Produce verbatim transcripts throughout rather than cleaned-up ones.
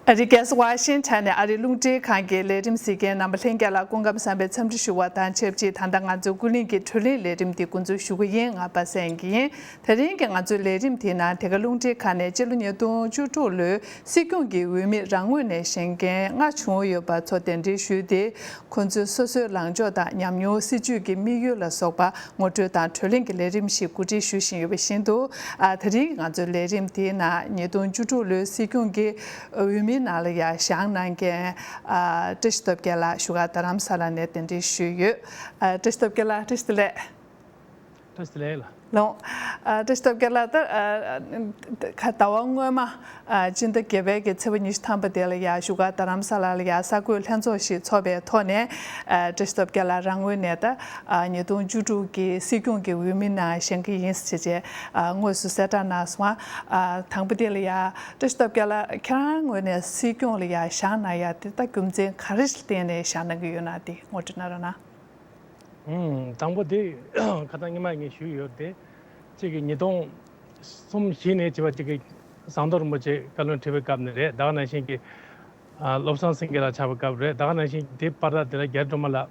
ཨ་རིའི་རྒྱལ་ས་ཝ་ཤིང་ཊོན་ནས་ཨ་རིའི་རླུང་འཕྲིན་ཁང་གི་ལས་རིམ་གཟིགས་མཁན་རྣམ་པ་ལྷན་རྒྱས་ལ་སྐུ་ཁམས་བཟང་པའི་འཚམས་འདྲི་ཞུ་བ་དང་ཆབས་ཅིག་ད་ལྟ་ང་ཚོའི་ཀུན་གླེང་གི་བགྲོ་གླེང་ལས་རིམ་འདི་འགོ་འཛུགས་ཞུ་གི་ཡིན། ང་པ་སངས་སྐྱིད་ཡིན། དེ་རིང་གི་ང་ཚོའི་ལས་རིམ་དེའི་ནང་དེ་ག་རླུང་འཕྲིན་ཁང་ནས་སྤྱི་ལོ་ཉིས་སྟོང་བཅུ་དྲུག་ལོའི་སྲིད་སྐྱོང་གི་འོས་མི་རང་ངོས་ནས་བཞེངས་མཁན་ལྔ་བྱུང་ཡོད་པ་ཚོ་གདན་འདྲེན་ཞུས་ཏེ། ཁོ་ཚོའི་སོ་སོའི་ལངས་ཕྱོགས་དང་ཉམས་མྱོང་། སྲིད་བྱུས་ཀྱི་དམིགས་ཡུལ་ལ་སོགས་པ་ངོ་སྤྲོད་དང་བགྲོ་གླེང་གི་ལས་རིམ་ཞིག་གོ་སྒྲིག་ཞུ་བཞིན་ཡོད་པ་བཞིན་དུ། ཨ། དེ་རིང་ང་ཚོའི་ལས་རིམ་དེའི་ནང་ཉིས་སྟོང་བཅུ་དྲུག་ལོའི་སྲིད་སྐྱོང་གི་འོས་མིའི་ནང་ལ་ཡང་བཞེངས་གནང་མཁན། ཨ། བཀྲ་ཤིས་སྟོབས་རྒྱལ་ལགས་བཞུགས་སྒར་རྡ་རམ་ས་ལ་ནས་གདན་འདྲེན་ཞུས་ཡོད། ཨ། བཀྲ་ཤིས་སྟོབས་རྒྱལ་ལགས། བཀྲ་ཤིས་བདེ་ལེགས། བཀྲ་ཤིས་བདེ་ལེགས་ལགས། ལོ། ཨ། བཀྲ་ཤིས་སྟོབས་རྒྱལ་ལགས། ད། ཨ། ཁ། ཟླ་བ་སྔོན་མ། ཨ། སྤྱི་ཟླ་བརྒྱད་པའི་གི་ཚེས་པ་ཉི་ཤུ་ཐམ་པ་དེ་ལ་ཡང་བཞུགས་སྒར་རྡ་རམ་ས་ལ་ལ་ཡང་གསར་འགོད་ལྷན་ཚོགས་ཤིག་ཚོགས་པའི་ཐོག་ནས། ཨ། བཀྲ་ཤིས་སྟོབས་རྒྱལ་ལགས་རང་ངོས་ནས་ད། ཨ། ཉིས་སྟོང་བཅུ་དྲུག་གི་སྲིད་སྐྱོང་གི་འོས་མི་ནང་བཞེངས་ཀྱི་ཡིན་ཟེར་བྱས། ཨ། དངོས་སུ་གསལ་བསྒྲགས་གནང་སོང་། ཨ། དང་པོ་དེ་ལ་ཡང་བཀྲ་ཤིས་སྟོབས་རྒྱལ་ལགས་ཁྱེད་རང་ངོས་ནས་སྲིད་སྐྱོང་ལ་ཡང་བཞེངས་གནང་ཡ་དེ་ད་རྒྱུ་མཚན་ག་རེ་བརྟེན་ནས་བཞེངས་གནང་གི་ཡོད་ན་དེ་ངོ་སྤྲོད་གནང་རོགས་གནང་། ཨུམ། དང་པོ་དེ་ཁ་སང་ཉི་མ་ངས་ཞུས་ཡོད་དེ། གཅིག་གི་ཉིས་སྟོང་གསུམ་བཞི་ནས་བྱས་པ་གཅིག་གི་ཟམ་གདོང་རིན་པོ་ཆེ་བཀའ་བློན་ཁྲི་པའི་སྐབས་ནས་རེད། ད་ག་ནང་བཞིན་གྱི། ཨ། བློ་བཟང་སེང་གེ་ལགས་ཆགས་པའི་སྐབས་རེད། ད་ག་ནང་བཞིན་དེ་བར་ཐག་དེ་ལ་རྒྱ་རི་སྒྲོལ་མ་ལགས་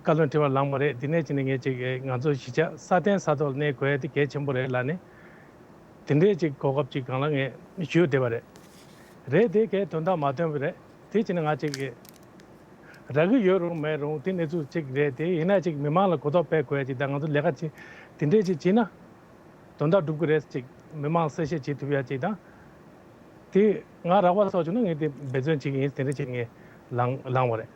བཀའ་བློན་ཁྲི་པར་ལངས་པ་རེད། དེ་ནས་བྱས་ནས་ངས་ཅིག་ང་ཚོ་གཞིས་ཆགས་སྲ་བརྟན་ས་ཐོག་ལ་གནས་དགོས་ཡ་དེ་གལ་ཆེན་པོ་རེད་ལབ་ནས། དེ་འདྲའི་ཅིག་གོ་སྐབས་ཅིག་སྒང་ལ་ངས་ཞུས་བསྡད་པ་རེད། རེད་དེ་གའི་དོན་དག་མ་ཐོན་པ་རེད། དེ་བྱས་ནས་ང་ཅིག་གི་རག་གི་ཡོད་རུང་མེད་རུང་དེ་གནས་ཚུལ་ཅིག་རེད། དེ་ཡིན་ན་ཅིག་མི་མང་ལ་གོ་རྟོགས་སྤེལ་དགོས་ཡ་ཅིག་དང་། ང་ཚོ་ལས་ཀ་ཅིག་དེ་འདྲའི་ཅིག་བྱས་ན། དོན་དག་འགྲུབ་ཀྱི་རེད། ཅིག་མི་མང་གསལ་བཤད་བྱེད་ཐུབ་ཡ་ཅིག་དང་། དེ་ང་རག་པ་སོགས་བྱུང་ན་ངས་དེ་འབད་བརྩོན་བྱེད་ཀྱི་ཡིན། དེ་འདྲ་ཅིག་ངས་ལངས་ལངས་པ་རེད།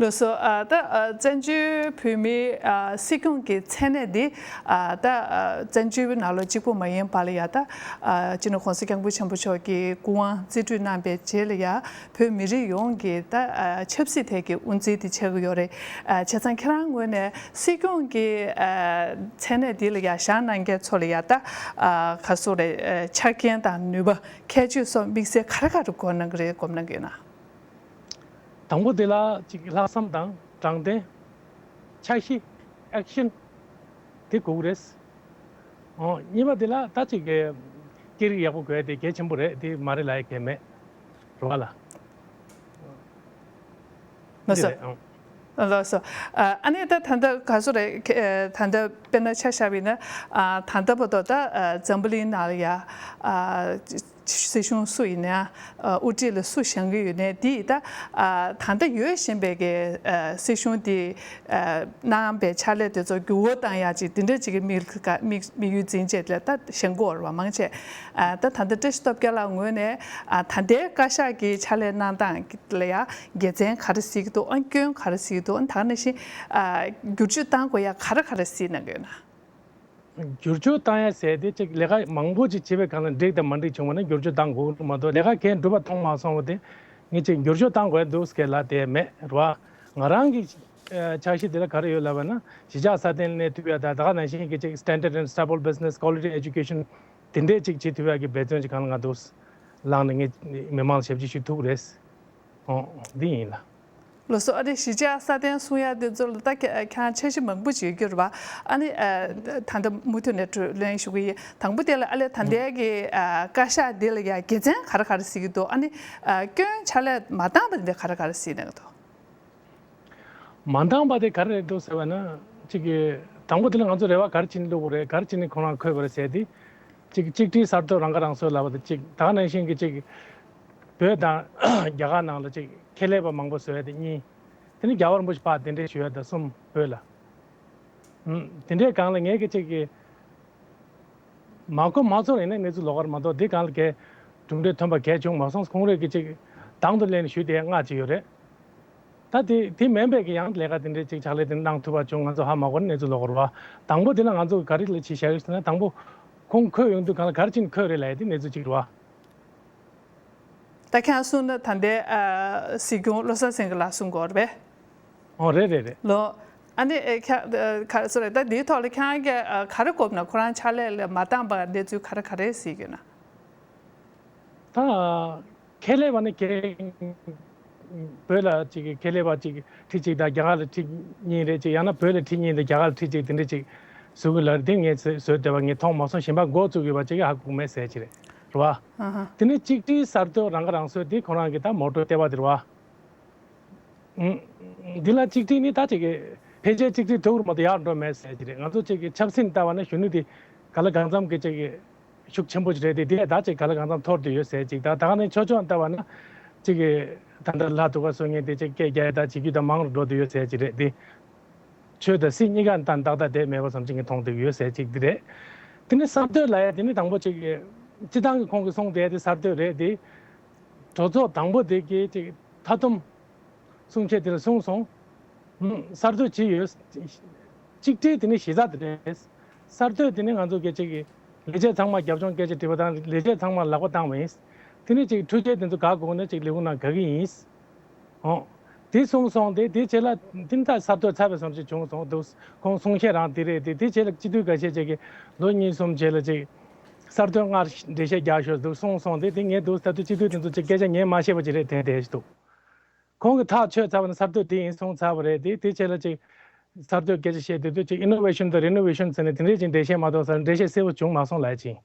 ལགས་སོ། ཨ། ད། ཨ། བཙན་བྱོལ་བོད་མིའི། ཨ། སྲིད་སྐྱོང་གི་མཚན་གནས་འདི། ཨ། ད། ཨ། བཙན་བྱོལ་ནང་ལོགས་གཅིག་པུ་མ་ཡིན་པ་ལ་ཡ། ད། ཨ། སྤྱི་ནོར་༸གོང་ས་༸སྐྱབས་མགོན་ཆེན་པོ་མཆོག་གིས་སྐུ་དབང་རྩིས་སྤྲོད་གནང་པའི་རྗེས་ལ་ཡ། བོད་མི་རིགས་ཡོངས་ཀྱི་ད། ཨ། ཆབ་སྲིད་ཐད་ཀྱི་དབུ་འཛིན་དེ་ཆགས་ཀྱི་ཡོད་རེད། ཨ། བྱས་ཙང་ཁྱེད་རང་ངོས་ནས་སྲིད་སྐྱོང་གི། ཨ། མཚན་གནས་འདི་ལ་ཡ་བཞེངས་གནང་མཁན་ཚོ་ལ་ཡ། ད། ཨ། ག་རེ་ཟེར་དགོས་རེད། ཨ། ཆ་རྐྱེན་དང་ནུས་པ། ཁྱད་ཆོས་སོགས་དམིགས་བསལ་ག་རེ་ག་རེ་དགོས་གནང་གི་རེད། དགོས་གནང་གི་ཡོད་ན། དང་པོ་དེ་ལ་ཅིག་ལྷག་བསམ་དང་དྲང་བདེན། འཆར་གཞི། ཨེག་ཤན། དེ་དགོས་ཀྱི་རེད། ཨོ། གཉིས་པ་དེ་ལ་ད་ཅིག་གི་སྐད་རིགས་ཡག་པོ་དགོས་ཡ་དེ་གལ་ཆེན་པོ་རེད། དེ་མ་རེད་ལབ་ཡ་གལ་མེད། རེད་བ་ལ། ལགས་སོ། འདི་རེད། ཨང་། ལགས་སོ། ཨ། ཨ་ནི་ད་ད་ལྟ་ག་རེ་ཟེར་དགོས་རེད། ཨ། ད་ལྟ་དཔེར་ན་ཆ་བཞག་པ་ཡིན་ན། ཨ། ད་ལྟ་བར་དུ་ད། ཨ། འཛམ་བུ་གླིང་ནང་ལ་ཡ། ཨ། སྲིད་གཞུང་སུ་ཡིན་ན། ཨ། དབུ་ཁྲིད་ལ་སུ་བཞེངས་ཀྱི་ཡོད་ནའི་དེ་ད། ཨ། ད་ལྟ་ཡོད་བཞིན་པའི་གི། ཨ། སྲིད་གཞུང་དེ། ཨ། གནང་བའི་ཕྱག་ལས་དེ་ཚོ་འགྱུར་བ་བཏང་ཡག་ཅིག་དེ་འདྲ་ཅིག་གི་དམིགས་དམིགས་དམིགས་ཡུལ་འཛིན་བྱས་ལ་ད་བཞེངས་ཀྱི་ཡོད་རེད་བ། མང་ཆེ། ཨ། ད་ད་ལྟ་བཀྲ་ཤིས་སྟོབས་རྒྱལ་ལགས་ངོས་ནས། ཨ། ད་ལྟའི་བཀའ་ཤག་གི་ཕྱག་ལས་གནང་སྟངས་ལ་ཡ་དགེ་མཚན་ག་རེ་གཟིགས་ཀྱི་འདུག་ཨ། སྐྱོན་ག་རེ་གཟིགས་ཀྱི་འདུག་ཨ། ད་ག་ནང་བཞིན། ཨ། བསྒྱུར་བཅོས་གཏང་དགོས་ཡ་ག་རེ་ག་རེ་གཟིགས་གནང་གི་ཡོད་ན། བསྒྱུར་བཅོས་བཏང་ཡ་ཟེར་དེ་ཅིག་ལས་ཀ་མང་པོ་ཅིག་བྱེད་པའི་སྒང་ལ་འགྲིག་དང་མ་འགྲིག་བྱུང་བ་ན་བསྒྱུར་བཅོས་བཏང་དགོས་མ་གཏོགས། ལས་ཀ་གས་འགྲུབ་པ་མཐོང་མ་སོང་བ་དེ་ངས་ཅིག་བསྒྱུར་བཅོས་བཏང་དགོས་འདུག་ཟེར་ལབ་དེ་མེད་རེད་བ། ང་རང་གི། ཨ། འཆར་གཞི་དེ་ལ་ག་རེ་ཡོད་ལབ་པ་ན། གཞིས་ཆགས་སྲ་བརྟན་གནས་ཐུབ་ཡ་དང་། ད་ག་ནང་བཞིན་གྱི་ཅིག་Standard and Stable Business Quality Education དེ་འདྲས་ཅིག་བྱེད་ཐུབ་ཡ་གི་འབད་བརྩོན་ཅིག་སྒང་ལ་ང་འདུག་ལངས་ནས་ངས་མི་མང་ལ་ཞབས་ཕྱི་ཞུ་ཐུབ་ཀྱི་རེད། ཨོ། འདི་ཡིན་ལ། ལགས་སོ། ཨ་ནི་གཞིས་ཆགས་སྲ་བརྟན་སྲུང་ཡ་དེ་ཚོ་ལ་ད་ཁྱེད་ཁྱེད་རང་འཆར་གཞི་མང་པོ་ཅིག་ཡོད་རྒྱུ་རེད་བ། ཨ་ནི། ཨ། ད་ལྟ་མུ་མཐུད་ནས་བགྲོ་གླེང་ཞུ་གི་ཡིན། དང་པོ་དེ་ལ། ཨ་ལས། ད་ལྟའི་གི། ཨ། བཀའ་ཤག་འདི་ལ་ཡ་དགེ་མཚན་ག་རེ་ག་རེ་གཟིགས་ཀྱི་འདུག་ཨ་ནི། ཨ། སྐྱོན་ཕྱག་ལས་མ་བཏང་བ་འདི་ག་རེ་ག་རེ་གཟིགས་གནང་གི་འདུག་མ་འདང་པ་དེ་ག་རེ་རེད་འདུག་ཟེར་བ་ན། གཅིག་གི་དང་པོ་དེ་ལ་ང་ཚོ་རེ་བ་ག་རེ་བྱས་ནས་བླུགས་པ་རེད། ག་རེ་བྱས་ནས་ཁོ་རང་འཁོད་པ་རེད་ཟེར་དེ། གཅིག་གཅིག་སྒྲིལ་གསར་གཏོད་རང་ཁ་རང་གསོ་ལབ་པ་དེ་གཅིག་ད་ག་ནང་བཞིན་གྱི་གཅིག་བོད་དང་རྒྱ་གར་ནང་ལ་གཅིག་ཁེ་ལས་པ་མང་པོ་བཟོ་ཡ་དེ་གཉིས། དེ་ནི་རྒྱལ་བ་རིན་པོ་ཆེ་ཕར་གདན་འདྲེན་ཞུ་ཡ་དེ་གསུམ། བོད་ལ། ཨུམ། དེ་འདྲའི་སྒང་ལ་ངས་གི་གཅིག་གི་མ་གོ་མ་ཚོར་ཡིན་ན་གནས་ཚུལ་ལོགས་ཀར་མ་གཏོགས། འདི་སྒང་ལ་གས་གྲུབ་འབྲས་ཐོན་པ་གས་བྱུང་མ་སོང་། ཁོང་རང་གིས་ཅིག་དང་དུ་ལེན་ཞུས་ཏེ་མངགས་ཅིག་ཡོད་རེད། ད་དེ་དེ་མིན་པའི་གི་ཡང་ལས་ཀ་དེ་འདྲའི་ཅིག་ཕྱག་ལས་དེ་གནང་ཐུབ་པ་བྱུང་ང་ཚོ་ཧ་མ་གོ་ན་གནས་ཚུལ་ལོགས་ཀར་བ། དང་པོ་དེ་ལ་ང་ཚོ་ག་རེ་ལ་ཅིག་བྱ་གི་ཟེར་ན། དང་པོ་ཁོང་འཁོད་ཡོང་དུས་སྒང་ལ་ག་རེ་བྱས་ནས་འཁོད་རེད་ལབ་ཡ་དེ་གནས་ཚུལ་ཅིག་རེད་བ། ད་ཁྱེད་རང་གསུངས་ན་ད་ལྟའི་ཨ་སྲིད་སྐྱོང་བློ་བཟང་སེང་གེ་ལགས་གསུང་གི་ཡོད་རེད་པས། ཨོ་རེད་རེད་རེད། ལོ། ཨ་ནི་ཨེ་ཁྱ་ཨ་ག་རེ་ཟེར་རེད། ད་འདིའི་ཐོག་ལ་ཁྱེད་རང་གིས་ཨ་ག་རེ་དགོངས་ན། ཁོ་རང་ཕྱག་ལས་ལ་མ་བཏང་བར་གནས་ཚུལ་ག་རེ་ག་རེ་གཟིགས་ཡོད་ན། ད་ཁེ་ལས་པ་ནི་ཁེ་བོད་ལ་ཅིག་ཁེ་ལས་པ་ཅིག་ཁྲི་གཅིག་དང་རྒྱ་གར་ལ་ཁྲི་གཉིས་རེད། ཅིག་ཡང་ན་བོད་ལ་ཁྲི་གཉིས་དང་རྒྱ་གར་ལ་ཁྲི་གཅིག་དེ་འདྲ་ཅིག་བཟོ་གི་ལབ་རེད། དེ་ངས་བཟོས་བསྡད་པ་ངས་མཐོང་མ་སོང་། གཞན་པ་འགོ་བཙུགས་ཡོད་པ་ཅིག་གིས་ཧ་གོ་མེད་ཟེར་ཅིག་རེད། རེད་བ། ཨ་ཧ། དེ་ནས་གཅིག་སྒྲིལ་གསར་གཏོད་རང་ཁ་རང་གསོ་དེ་ཁོ་རང་གི་ད་མོ་ཊོ་ལྟེ་བ་དེ་རེད་བ། ཨུམ། འདི་ལ་གཅིག་སྒྲིལ་ནི་ད་ཅིག་གི་ཕལ་ཆེར་གཅིག་སྒྲིལ་ཐུག་རུ་མ་གཏོགས་ཡར་འགྲོ་མེད་ཟེར་གྱི་རེད། ང་ཚོ་ཅིག་གི་ཆབ་སྲིད་ལྟ་བ་ན་གཞོན་ནུ་དེ་ག་ལ་གང་འཚམ་གི་ཅིག་གི་ཤུགས་ཆེན་པོ་ཅིག་རེད་དེ། དེ་ད་ཅིག་ག་ལ་གང་འཚམ་འཐོར་དུ་ཡོད་ཟེར་ཅིག་ད་ད་ག་ནས་ཆོས་ཕྱོགས་ལྟ་བ་ན་ཅིག་གི་ད་ལྟ་ལྷ་ཐུ་ག་སོ་ངན་དེ་ཅིག་སྐད་རྒྱག་ཡ་ད་བྱེད་རྒྱུ་ད་མང་རུ་འགྲོ་དུ་ཡོད་ཟེར་ཅིག་རེད་དེ། ཆོས་དང་སྲིད་གཉིས་ཀ་ད་ཏག་ཏག་བསྡད་མེད་པ་བསམ་ཅིག་གི་མཐོང་དུ་ཡོད་ཟེར་ཅིག་དེ་རེད། དེ་ནས་གསར་གཏོད་ལ་ཡ་དེ་ནི་དང་པོ་ཅིག་གི་སྤྱི་བཏང་གི་ཁོང་གི་གསུང་དེ་དེ་གསར་གཏོད་རེད་དེ། གྲོས་ཚོགས་དང་པོ་དེ་གི་ཅིག་མཐའ་སྡོམ་གསུང་བཤད་དེ་ལ་གསུངས་སོང་། ཧུམ། གསར་གཏོད་ཅི་ཡོད། གཅིག་སྒྲིལ་དེ་ནི་གཞི་རྩ་དེ་རེད། གསར་གཏོད་དེ་ནི་ང་ཚོ་གི་ཅིག་གི་ལས་བྱེད་ཚང་མ་རྒྱབ་ལྗོངས་སྐད་ཆ་དྲི་བ་དང་ལས་བྱེད་ཚང་མ་ལག་པ་བཏང་བ་ཡིན། དེ་ནི་ཅིག་འཕྲུལ་ཆས་དེ་ཚོ་ག་དགོས་ན་ཅིག་ལས་ཁུངས་ནང་ག་གི་ཡིན། ཨོ། དེ་གསུངས་སོང་སྟེ་དེ་རྗེས་ལ་དེ་ད་གསར་གཏོད་ཚར་བའི་བཟོ་འདྲ་བྱུང་སོང་འདུག་ཁོང་གསུང་བཤད་རང་དེ་རེད་དེ། དེ་རྗེས་ལ་སྤྱི་འཐུས་འགའ་ཤས་ཅིག་གིས་ལོ་གཉིས་གསུམ་རྗེས་ལ་ཅིག་གསར་གཏོད་སྔར་འགྲེལ་བཤད་རྒྱག་ཤོག་འདུག་གསུངས་སོང་སྟེ། དེ་ངས་འདུག་ད་དུང་སྤྱི་འཐུས་དེ་ཚོ་ཅིག་སྐད་ཆ་ཉན་མ་ཤེས་པ་ཅིག་རེད་དྲན་བསྡད་ཤག་འདུག་ཁོང་གིས་ཐག་ཆོད་ཚར་བ་ན་གསར་གཏོད་དེ་ཡིན་གསུངས་ཚར་བ་རེད་དེ། དེ་རྗེས་ལ་ཅིག་གསར་གཏོད་སྐད་ཆ་བཤད་དུས་དུས་ཅིག་innovation་དང་renovation་ཟེར་ནས་དེ་འདྲས་ཅིག་འགྲེལ་བཤད་མ་གཏོགས་ས་འགྲེལ་བཤད་གསལ་པོ་བྱུང་མ་སོང་ལབ་ཡ་ཅིག་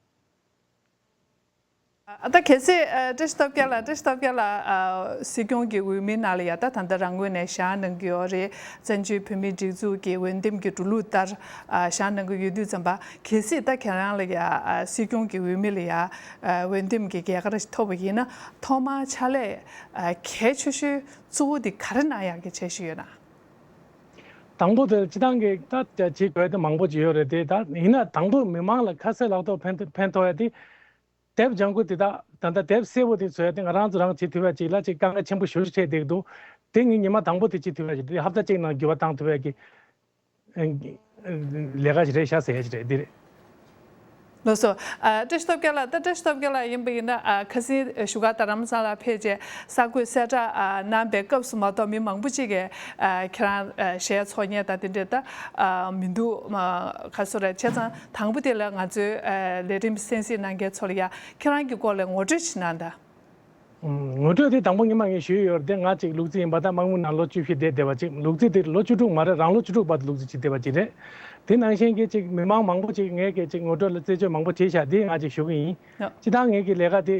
ཨ། ད་གལ་སྲིད་ཨ། བཀྲ་ཤིས་སྟོབས་རྒྱལ་ལགས། བཀྲ་ཤིས་སྟོབས་རྒྱལ་ལགས། ཨ། སྲིད་སྐྱོང་གི་འོས་མི་ནང་ལ་ཡ་ད་ད་ལྟ་རང་ངོས་ནས་བཞེངས་གནང་གི་ཡོད་རེད། བཙན་བྱོལ་བོད་མིའི་སྒྲིག་འཛུགས་ཀྱི་འོས་འདེམས་ཀྱི་འགྲོ་ལུགས་ལྟར་ཨ། བཞེངས་གནང་གི་ཡོད་དུས་ཙམ་པ། གལ་སྲིད་ད་ཁྱེད་རང་ལ་ཡ་ཨ། སྲིད་སྐྱོང་གི་འོས་མི་ལ་ཡ་ཨ། འོས་འདེམས་ཀྱི་རྒྱལ་ཁ་ཐོབ་པ་ཡིན་ན། ཐོག་མར་ཕྱག་ལས་ཨ། གལ་ཆེ་ཤོས་གཙོ་བོ་དེ་ག་རེ་གནང་ཡག་གི་འཆར་གཞི་ཡོད་ན། དང་པོ་དེ་སྤྱི་བཏང་གི་ད་བྱེད་དགོས་དེ་མང་པོ་ཅིག་ཡོད་རེད་དེ། ད་ཡིན་ན་དང་པོ་མི་མང་ལ་ཁ་གསལ་ལག་ཐོག་ཕན་ཕན་ཐོགས་ཡ་དེ། དེབ་ལྗང་ཁུ་དེ་དག་ད་ལྟ་དེབ་སེར་པོ་དེ་བཟོ་ཡ་དེ་ང་རང་ཚོ་རང་བྱེད་ཐུབ་ཡ་ཅིག་ལ་ཅིག་དཀའ་ངལ་ཆེན་པོ་ཞེ་པོ་ཅིག་འཕྲད་བསྡད་ཀྱི་འདུག་དེ་ངས་ཉི་མ་དང་པོ་དེ་བྱེད་ཐུབ་ཡ་ཅིག་དེ་ཧབ་ཏ་གཅིག་ནང་འགྱུར་བ་བཏང་ཐུབ་ཡ་གི་ལས་ཀ་ཞིག་རེད་ཤག་ཟེར་ཡ་ཅིག་རེད། འདི་རེད། ལགས་སོ། ཨ། བཀྲ་ཤིས་སྟོབས་རྒྱལ་ལགས། ད་བཀྲ་ཤིས་སྟོབས་རྒྱལ་ལགས་ཡིན་པ་ཡིན་ན། ཨ། ཁ་སང་བཞུགས་སྒར་རྡ་རམ་ས་ལ་ཕེབས་རྗེས་གསར་འགོད་གསལ་བསྒྲགས་ཨ། གནང་པའི་སྐབས་སུ་མ་གཏོགས་མི་མང་པོ་ཅིག་གིས་ཨ། ཁྱེད་རང་ཨ། ཞལ་འཚོགས་མཁན་དང་དེ་འདྲས་ད་ཨ། མི་འདུག་ཨ། ག་རེ་ཟེར་རེད། བྱས་ཙང་དང་པོ་དེ་ལ་ང་ཚོའི་ཨ། ལས་རིམ་གསན་གཟིགས་གནང་མཁན་ཚོ་ལ་ཡ་ཁྱེད་རང་གི་སྐོར་ལ་ངོ་སྤྲོད་ཅིག་གནང་དང་། ངོ་སྤྲོད་དེ་དང་པོ་ཉི་མ་ངས་ཞུས་ཡོད་རེད་དེ། ང་ཅིག་ལུག་རྫི་ཡིན་པ་དང་དམག་མི་ནང་ལོ་བཅུ་བཞི་བསྡད་བསྡད་པ་ཅིག་ལུག་རྫི་དེ་ལོ་བཅུ་དྲུག་མ་རེད། རང་ལོ་བཅུ་དྲུག་བར་དུ་ལུག་རྫི་བྱེད་བསྡད་པ་ཅིག་རེད། དེ་ནང་བཞིན་གྱི་ཅིག་མི་མང་མང་པོ་ཅིག་ངས་གི་ཅིག་ངོ་སྤྲོད་ལ་རྩད་གཅོད་མང་པོ་བྱས་ཤག་དེ་ང་ཅིག་ཞུ་གི་ཡིན། ཡ། སྤྱི་བཏང་ངས་ཀྱི་ལས་ཀ་དེ་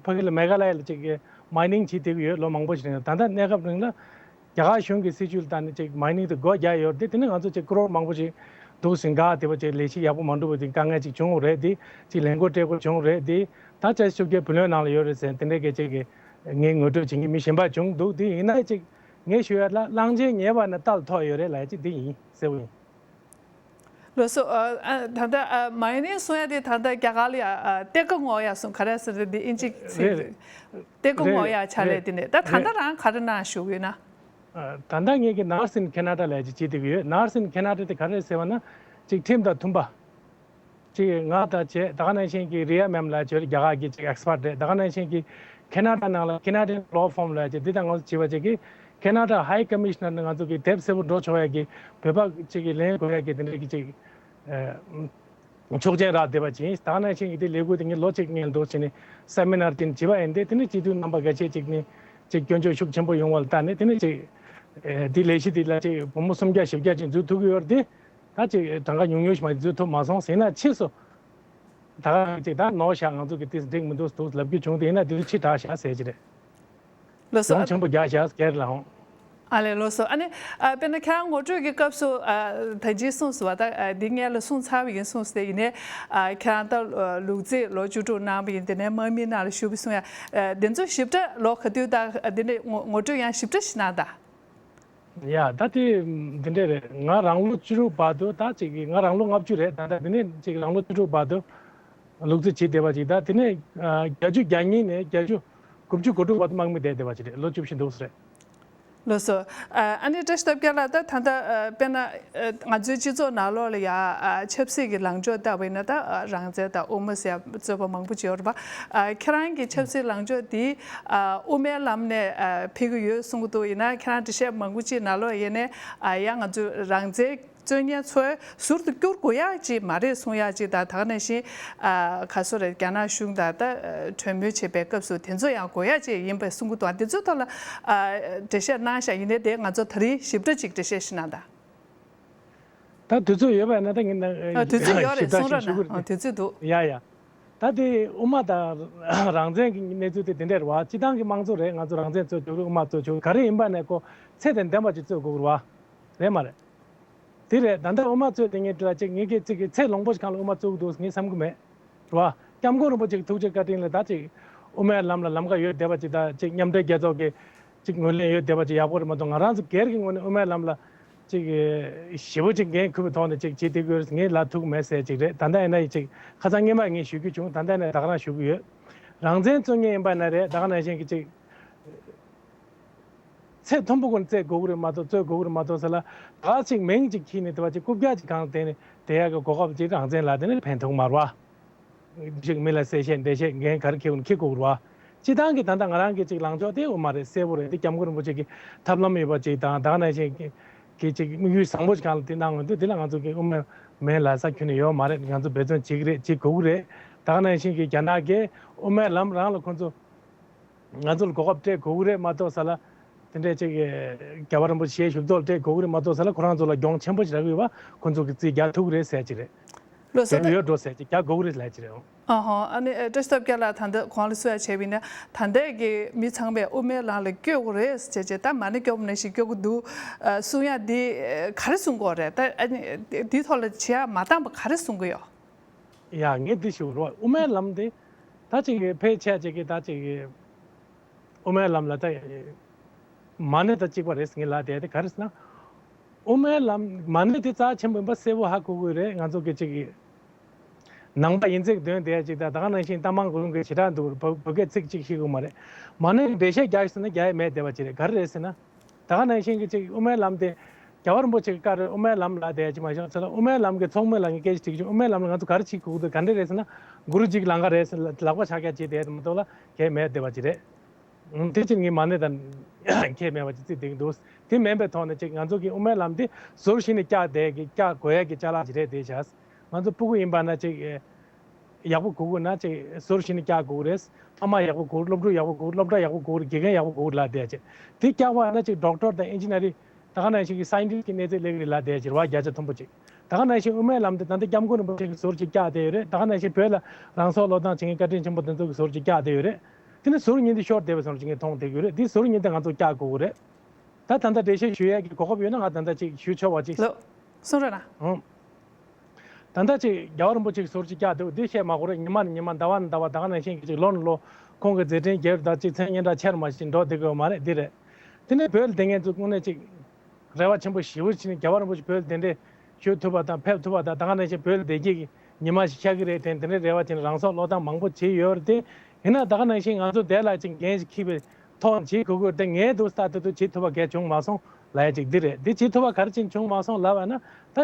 ཕ་གི་ལ་མེ་ག་ལ་ཡ་ལ་ཅིག་གི་མའི་ནིང་བྱེད་བསྡད་ཀྱི་ཡོད། ལོ་མང་པོ་ཞིག་རིང་ལ། ད་ལྟ་གནས་སྐབས་རིང་ལ་རྒྱ་གར་གཞུང་གི་སྲིད་བྱུས་ལ་བལྟས་ནས་ཅིག་མའི་ནིང་དེ་སྒོ་རྒྱག་ཡོད་རེད་དེ། དེ་ནི་ང་ཚོ་ཅིག་ཀྲོར་མང་པོ་ཞིག་འདུག་ཟིན་ག་དེ་བ་ཅིག་ལས་གཞི་ཡག་པོ་མ་འགྲུབ་པ་དེ་དཀའ་ངལ་ཅིག་བྱུང་བ་རེད་དེ། ཅིག་ལས་འགུལ་སྤྲད་དགོས་བྱུང་རེད་དེ། ད་བཅུ་བཅོ་བརྒྱད་བུ་ལོན་ནང་ལ་ཡོད་རེད་ཟེར་དེ་འདྲའི་སྐད་ཆ་གི་ངས་ངོ་སྤྲོད་བྱེད་མཁན་མི་གཞན་པ་བྱུང་འདུག་དེ་ཡིན་ན་ཅིག་ངས་ཞུ་ཡ་ལ་གླང་ཆེན་ཉེས་པ་ནི་རྟ་ལ་ཐོགས་ཡོད་རེད་ལབ་ཡ་ཅིག་དེ་ཡིན་ཟེར་བ་ཡིན། ལགས་སོ། ཨ། ཨ། ད་ལྟ་ཨ། མའི་ནིང་གསུང་ཡ་དེ་ད་ལྟ་རྒྱ་གར་ལ་ཡ་ཨ། སྟོད་ཁ་སྔོག་ཡ་གསུང་ག་རེ་ཟེར་དེ་ཨིན་ཇི་ཟེར། རེད་རེད། སྟོད་ཁ་རེད་སྔོག་ཡ་ཕྱག་ལས་དེ་ནས་ད་ད་ལྟ་རེད། རང་ག་རེ་གནང་བཞུགས་ཡོད་ན། ཨ། ད་ལྟ་ངེད་ཀྱི་Nurse in Canada་ལབ་ཅིག་བྱེད་བསྡད་ཀྱི་ཡོད། Nurse in Canada་དེ་ག་རེ་ཟེར་བ་ན། ཅིག་ཁྲིམས་དང་མཐུན་པ། ཅིག་ང་དང་བྱས། ད་ག་ནང་བཞིན་གྱི་རི་ཡ་མེམ་ལབ་ཅིག་རྒྱ་གར་གྱི་ཅིག་ཨེག་སི་པར་ཊི་རེད། ད་ག་ནང་བཞིན་གྱི་ཁེ་ན་ཌ་ནང་ལ་Canadian Law Firm་ལབ་ཅིག་འདི་དང་ང་ཚོ་བྱེད་པ་ཅིག་གི་Canada High Commissioner་ནས་ང་ཚོ་གི་དེབ་སེར་པོ་འགྲོ་ཆོག་ཡ་གི་བོད་པ་ཅིག་གི་ལེན་དགོས་ཡ་གི་དེ་འདྲ་གི་ཅིག་ཨ། ཆོག་མཆན་རག་བསྡད་པ་ཅིག་ད་ག་ནང་བཞིན་གྱི་དེ་ལས་འགུལ་དེ་ངས་ལོ་གཅིག་སྔོན་འདུག་བྱས་ནས་སེ་མི་ནར་ཅིག་བྱས་པ་ཡིན་ཏེ། དེ་ནས་སྤྱི་འཐུས་རྣམ་པ་འགའ་ཤས་ཅིག་ནས་ཅིག་སྐྱོན་བརྗོད་ཤུགས་ཆེན་པོ་ཡོང་བ་ལ་བལྟས་ནས། དེ་ནས་ཅིག་ཨེ། དེ་ལས་གཞི་དེ་ལ་ཅིག་བུ་མོ་སུམ་བརྒྱ་བཞི་བརྒྱ་ཅིག་འཛུལ་ཐུབ་ཀྱི་ཡོད་རེད་དེ། ད་ཅིག་གྲངས་ཀ་ཉུང་ཉུང་ཞིག་མ་འཛུལ་ཐུབ་མ་སོང་ཟེར་ན། ཕྱིས་སུ་ད་ག་ཅིག་ད་ནོར་ཤག་ང་ཚོ་གི་དེ་འགྲིག་མི་འདུག་འདུག་ལབ་རྒྱུ་བྱུང་དེ་ཡིན་ན་དེ་ཚོ་ཕྱིར་བསྒྲགས་བཞག་ཟེར་གྱི་རེད། ལགས་སོ། ལྗོངས་ཆེན་པོ་རྒྱག་བཞག་སྒེར་ལ་འོང་། ཨ་ལས། ལགས་སོ། ཨ་ནི་ཨ། དཔེར་ན་ཁྱེད་རང་ངོ་སྤྲོད་ཀྱི་སྐབས་སུ་ཨ། ད་ཅི་གསུངས་སོང་བ། ད་ཨ། འདི་སྔོན་ལ་གསུངས་ཚར་བ་ཡིན་གསུངས་ཏེ། ཡིན་ནའི་ཨ། ཁྱེད་རང་ད་ལུག་རྫི་ལོ་བཅུ་དྲུག་གནང་བ་ཡིན། དེ་ནས་དམག་མི་ནང་ལ་ཞུགས་པ་གསུངས་ཡ། ཨ། འདི་ཚོ་ཞིབ་ཕྲ་ལོ་ག་དུས་ད་འདི་འདྲའི་ངོ་ངོ་སྤྲོད་ཡང་ཞིབ་ཕྲ་ཞིག་གནང་དང་། ཡ། ད་དེ་འདི་འདྲ་རེད། ང་རང་ལོ་བཅུ་དྲུག་བར་དུ། ད་ཅིག་ང་རང་ལོ་ལྔ་བཅུ་རེད། ད་ལྟ་དེ་ནས་ཅིག་རང་ལོ་བཅུ་དྲུག་བར་དུ་ལུག་རྫི་བྱེད་བསྡད་པ་ཅིག་ད་དེ་ནས་ཨ། བརྒྱད་ཅུ་གྱ་གཉིས་ནས་བརྒྱད་ཅུ་དགུ་བཅུ་གོ་དྲུག་བར་དུ་དམག་མི་བསྡད་བསྡད་པ་ཅིག་རེད། ལོ་བཅུ་བཞི་འདུག་ཟེར་རེད། ལགས་སོ། ཨ། ཨ་ནི་བཀྲ་ཤིས་སྟོབས་རྒྱལ་ལགས། ད་ད་ལྟ་ཨ། དཔེར་ན་ཨ། ང་ཚོའི་སྤྱི་ཚོགས་ནང་ལོགས་ལ་ཡ་ཨ། ཆབ་སྲིད་ཀྱི་ལངས་ཕྱོགས་ལྟ་བུ་ཡིན་ན། ད་ཨ། རང་བཙན་དང་དབུ་མ་ཟེར་ཡ་རྩོད་པ་མང་པོ་ཅིག་ཡོད་རེད་པ། ཨ། ཁྱེད་རང་གི་ཆབ་སྲིད་ལངས་ཕྱོགས་འདི་ཨ། དབུ་མའི་ལམ་ནས་ཨ། ཕེབས་ཀྱི་ཡོད་གསུང་གི་འདུག་ཡིན་ན་ཁྱེད་རང་འགྲེལ་བཤད་མང་པོ་ཅིག་ནང་ལོགས་ཡིན་ནའི་ཨ། ཡ་ང་ཚོ་རང་བཙན་རྩོད་མཁན་ཚོས་ཟུར་དུ་བསྐྱུར་དགོས་ཡག་ཅིག་མ་རེད་གསུང་ཡག་ཅིག་དང་། ད་ག་ནང་བཞིན་ཨ། ག་རེ་ཟེར་རེད། རྒྱ་ནག་གཞུང་དང་ད་གྲོས་མོལ་བྱེད་པའི་སྐབས་སུ་དེ་ཚོ་ཡང་དགོས་ཡག་ཅིག་ཡིན་པའི་གསུང་གི་འདུག་དེ་ཚོའི་ཐོག་ལ་ཨ། འགྲེལ་བཤད་གནང་ཤག་ཡིན་ནའི་དེ་ང་ཚོ་ད་རིང་ཞིབ་ཕྲ་ཅིག་འགྲེལ་བཤད་ཞིག་གནང་དང་། ད་དུས་ཚོད་ཡོད་པ་ཡིན་ན་ད་ངས་ཨ། དུས་ཚོད་ཡོད་རེད། གསུང་རོགས་གནང་། ཨ། དུས་ཚོད་འདུག་ཡ་ཡ། ད་དེ་དབུ་མ་དང་རང་བཙན་གྱི་གནས་ཚུལ་དེ་དེ་འདྲ་རེད་བ། སྤྱི་བཏང་གི་དམངས་གཙོ་རེད། ང་ཚོ་རང་བཙན་རྩོད་རྒྱུ་རེད། དབུ་མ་རྩོད་རྒྱུ་ག་རེ་ཡིན་པ་ནས་ཁོ་ཚད་དང་ལྡན་པ་ཅིག་རྩོད་དགོས་ཀྱི་རེད་བ། རེད་མ་རེད། དེ་རེད། ད་ལྟ་དབུ་མ་རྩོད་དེ་ངས་དྲི་ལ་ཅིག་ངས་ཀྱི་ཅིག་གི་ཚད་ལོངས་པོ་ཞིག་སྒང་ལ་དབུ་མ་རྩོད་ཀྱི་འདུག་ངས་བསམ་གྱི་མེད། རེད་བ། སྐྱབས་མགོན་རིན་པོ་ཆེ་གི་ཐུགས་རྗེ་བཀའ་དྲིན་ལ་ད་ཅིག་དབུ་མའི་ལམ་ལ་ལམ་ཁ་ཡོད་བསྡད་པ་ཅིག་དང་ཅིག་མཉམ་འབྲེལ་རྒྱལ་ཚོགས་ཀྱི་ཅིག་ངོས་ལེན་ཡོད་བསྡད་པ་ཅིག་ཡག་པོ་རེད་མ་གཏོགས། ང་རང་ཚོ་སྒེར་གྱི་ངོས་ནས་དབུ་མའི་ལམ་ལ་ཅིག་ཞེ་པོ་ཅིག་འགན་འཁུར་བའི་ཐོག་ནས་ཅིག་བྱེད་བསྡད་དགོས་ངས་ལབ་ཐུབ་མེད་ཟེར་ཅིག་རེད། ད་ལྟ་ཡིན་ན་ཡིན་ཅིག་ཁ་སང་སྔོན་མ་ངས་ཞུ་རྒྱུ་བྱུང་། ད་ལྟ་ནས་ད་ག་རང་ཞུ་གི་ཡོད། རང་བཙན་རྩོད་མཁན་ཡིན་པ་ན་རེད། ད་ག་ནང་བཞིན་གྱི་ཅིག་ཚད་མཐོན་པོ་ཀུན་རྩོད་དགོས་ཀྱི་རེད་མ་གཏོགས། རྩོད་དགོས་ཀྱི་རེད་མ་གཏོགས་ཟེར་ལ། ད་ག་ཅིག་མིང་ཅིག་ཁྱེར་ནས་དེ་བ་ཅིག་རྐུབ་བཀྱག་ཅིག་གང་བསྟན་ནས་དེ་ཡག་གི་གོ་སྐབས་ཅིག་རང་བཙན་ལ་དེ་ནས་ཕན་ཐོགས་མ་རེད་བ། ཅིག་མི་ལ་གསལ་བཤད་འགྲེལ་བཤད་འགན་ག་རེ་འཁྱེར་དགོས་ན་འཁྱེར་དགོས་ཀྱི་རེད་བ། སྤྱི་བཏང་གི་ད་ལྟ་ང་རང་གི་ཅིག་ལངས་ཕྱོགས་དེ་དབུ་མ་རེད། གསལ་པོ་རེད། དེ་སྐྱབས་མགོན་རིན་པོ་ཆེ་གི་ཐབས་ལམ་ཡོད་པ་ཅིག་དང་ད་ག་ནང་བཞིན་གྱི་གི་ཅིག་དམིགས་ཡུལ་བཟང་པོ་ཞིག་གང་ལ་དེ་གནང་འོང་དུས། དེ་ལ་ང་ཚོ་གི་དབུ་མའི་མིང་ལབ་ས་ཁྱོན་ནས་ཡོད་མ་རེད། ང་ཚོ་འབད་བརྩོན་བྱེད་ཀྱི་རེད། བྱེད་དགོས་ཀྱི་རེད། ད་ག་ནང་བཞིན་གྱི་རྒྱ་ནག་གིས་དབུ་མའི་ལམ་རང་ལ་ཁོང་ཚོ་ང་ཚོ་ལ་གོ་སྐབས་སྤྲད་དགོས་ཀྱི་རེད་མ་གཏོགས་ཟེར་ལ། དེ་འདྲས་ཅིག་རྒྱལ་བ་རིན་པོ་ཆེ་ཞབས་ཏོག་སྤྲད་དགོས་ཀྱི་རེད་མ་གཏོགས་ཟེར་ལ། ཁོ་རང་ཚོ་ལ་གྱོང་ཆེན་པོ་ཞིག་རག་གི་ཡོད་པ་ཁོ་ཚོ་གིས་རྩིས་རྒྱག་ཐུབ་ཀྱི་རེད་ཟེར་གྱི་རེད། ལོ་སོ། དེ་ཡོད་འགྲོ་ཟེར་གྱི་རྒྱག་དགོས་ཀྱི་རེད་ལབ་ཀྱི་རེད། ཨ་ཧོ། ཨ་ནི་ཨེ་བཀྲ་ཤིས་སྟོབས་རྒྱལ་ལགས། ད་ལྟ་གོང་ལ་གསུང་ཡ་བྱས་པ་ཡིན་ན། ད་ལྟ་གི་མི་ཚང་མས་དབུ་མའི་ལམ་ལ་སྐྱོད་དགོས་རེད་ཟེར་བྱས་ད་མ་ཎི་སྐྱོར་བ་ནང་བཞིན་སྐྱོར་གྱི་འདུག་ཨ། གསུང་ཡ་འདི་ཨ་ག་རེ་གསུང་གི་ཡོད་རེད། ད་ཨ་ནི་འདིའི་ཐོག་ལ་བྱེད་ཡ་མ་འདང་པ་ག་རེ་གསུང་གི་ཡོད། ཡ་ངས་འདི་ཞུ་རོགས། དབུ་མའི་ལམ་འདི་ད་ཅིག་ཕལ་ཆེར་ཅིག་གིས་ད་ཅིག་དབུ་མའི་ལམ་ལ་ད་མ་ཎི་དང་གཅིག་པ་རེད་ངས་ལབ་བསྡད་དེ། ག་རེ་ཟེར་ན། དབུ་མའི་ལམ་མ་ཎི་དེ་རྩ་ཆེན་པོ་ཡིན་པ་གསལ་པོ་ཧ་གོ་གི་རེད། ང་ཚོ་གི་ཅིག་གི་ནང་པ་ཡིན་ཚིག་འདོན་བསྡད་ཅིག་དང་ད་ག་ནང་བཞིན་ལྟ་མང་གུ་རུང་གི་བྱེ་བྲག་འདུག་བོད་བོད་སྐད་ཚིག་གཅིག་ཤེས་གི་མ་རེད། མ་ཎི་འགྲེལ་བཤད་རྒྱག་ཟེར་ན་རྒྱག་ཡ་མེད་བསྡད་པ་ཅིག་རེད། ག་རེ་རེད་ཟེར་ན། ད་ག་ནང་བཞིན་གི་ཅིག་དབུ་མའི་ལམ་དེ་རྒྱལ་བ་རིན་པོ་ཆེ་གི་བཀའ་རེད། དབུ་མའི་ལམ་ལབ་བསྡད་ཅིག་མ་བྱུང་ཟེར་ན། དབུ་མའི་ལམ་གི་ཚོགས་མི་ལ་ངས་སྐད་ཆ་དྲིས་བྱུང་། དབུ་མའི་ལམ་ལ་ང་ཚོ་ག་རེ་བྱེད་དགོས་འདུག་ག་འདྲ་རེད་ཟེར་ན། གུ་རུ་ཇི་གི་ལམ་ཁ་རེད་ཟེར་ལ་ལག་པ་ཕྱག་རྒྱ་བྱེད་བསྡད་མ་གཏོགས་ལ་གལ་མེད་བསྡད་པ་ཅིག་རེད། དེ་ཕྱིར་ངས་མ་ཎི་དང་ཁྱད་མེད་པ་ཅིག་བརྩིས་བསྡད་ཀྱི་འདུག་དེ་མིན་པའི་ཐོག་ནས་ཅིག་ང་ཚོ་གི་དབུ་མའི་ལམ་དེ་ཟུར་བཞི་ནས་བཀྱག་བསྡད་ཀྱི་བཀྱག་དགོས་ཡ་གི་ཅ་ལག་ཅིག་རེད་དེ་བྱས། ང་ཚོ་སྤུ་གུ་ཡིན་པ་ན་ཅིག་ཡག་པོ་དགོས་དགོས་ན་ཅིག་ཟུར་བཞི་ནས་བཀྱག་དགོས་རེད། ཕ་མ་ཡག་པོ་དགོས། སློབ་ཕྲུག་ཡག་པོ་དགོས། སློབ་གྲྭ་ཡག་པོ་དགོས། དགེ་རྒན་ཡག་པོ་དགོས་ལབ་བསྡད་ཅིག་དེ་བཀྱག་པ་ན་ཅིག་ཌོག་ཊར་དང་ཨིན་ཇི་ནི་ཡ་རིང་ད་ག་ནང་བཞིན་གྱི་སའིན་ཊིསཊ་གི་གནས་ཚད་སླེབས་ཀྱི་རེད་ལབ་བསྡད་ཅིག་རེད་བ། བརྒྱ་ཆ་མཐོན་པོ་ཅིག་ད་ག་ནང་བཞིན་དབུ་མའི་ལམ་དེ་ད་ལྟ་སྐྱབས་མགོན་རིན་པོ་ཆེ་གི་ཟུར་ཅིག་བཀྱག་བསྡད་ཡོད་རེད། ད་ག་ནང་བཞིན་བོད་ལ་རང་སྲོག་བློས་བཏང་བྱེད་མཁན་བཀའ་དྲིན་ཆེན་པོ་དེ་ཚོ་གི་ཟུར་ཅིག་བཀྱག་བསྡད་ཡོད་རེད། དེ་ནི་ཟུར་གཉིས་དེ་ཤོར་བསྡད་པའི་བཟོ་འདྲ་ཅིག་ངས་མཐོང་བསྡད་ཀྱི་ཡོད་རེད། དེ་ཟུར་གཉིས་དེ་ང་ཚོ་བཀྱག་དགོས་ཀྱི་རེད། ད་ད་ལྟ་འགྲེལ་བཤད་ཞུ་ཡས་ཀྱི་གོ་སྐབས་ཡོད་ན་ང་ད་ལྟ་ཅིག་ཞུ་ཆོག་པ་ཅིག་ལོ། གསུང་རོགས་གནང་། ཨང་། ད་ལྟ་ཅིག་རྒྱལ་བ་རིན་པོ་ཆེ་གི་ཟུར་ཅིག་བཀྱག་འདུག་འདི་བཤད་མ་དགོས་རེད། ཉི་མ་ནས་ཉི་མ་ཟླ་བ་ནས་ཟླ་བ་ད་ག་ནང་བཞིན་གྱི་ཅིག་ལོ་ནས་ལོ་ཁོང་གི་མཛད་འཕྲིན་རྒྱས་པ་དང་ཅིག་མཚན་སྙན་གྲགས་ཆེ་རུ་མ་ཞིག་འགྲོ་བསྡད་ཀྱི་ཡོད་མ་རེད། འདི་རེད། དེ་ནས་བོད་ལ་བསྡད་མཁན་ཚོ་དངོས་གནས་ཅིག་རེ་བ་ཆེན་པོ་ཞེ་པོ་བྱས་ནས་རྒྱལ་བ་རིན་པོ་ཆེ་བོད་ལ་གདན་འདྲེན་ཞུ་ཐུབ་པ་དང་ཕེབས་ཐུབ་པ་དང་ད་ག་ནང་བཞིན་བོད་ལ་བསྡད་རྒྱུ་གི་ཉི་མ་ཞིག་ཤར་གི་རེད་དྲན་དེ་འདྲའི་རེ་བ་བྱས་ནས་རང་སྲོག་བློས་བཏང་མང་པོ་བྱས་ཡོད་རེད་དེ། ཡིན་ན་ད་ག་ནང་བཞིན་ང་ཚོ་དེ་ལ་ཅིག་འགན་ཞིག་འཁྱེར་བའི་ཐོག་ནས་བྱེད་དགོས་ཀྱི་རེད་དེ། ངས་འདུག་སེ་ལྟ་དུས་བྱེད་ཐུབ་པ་གང་ཡང་བྱུང་མ་སོང་ལབ་ཡ་ཅིག་འདི་རེད། འདི་བྱེད་ཐུབ་པ་ག་རེ་བྱས་ནས་བྱུང་མ་སོང་ལབ་པ་ན། ད་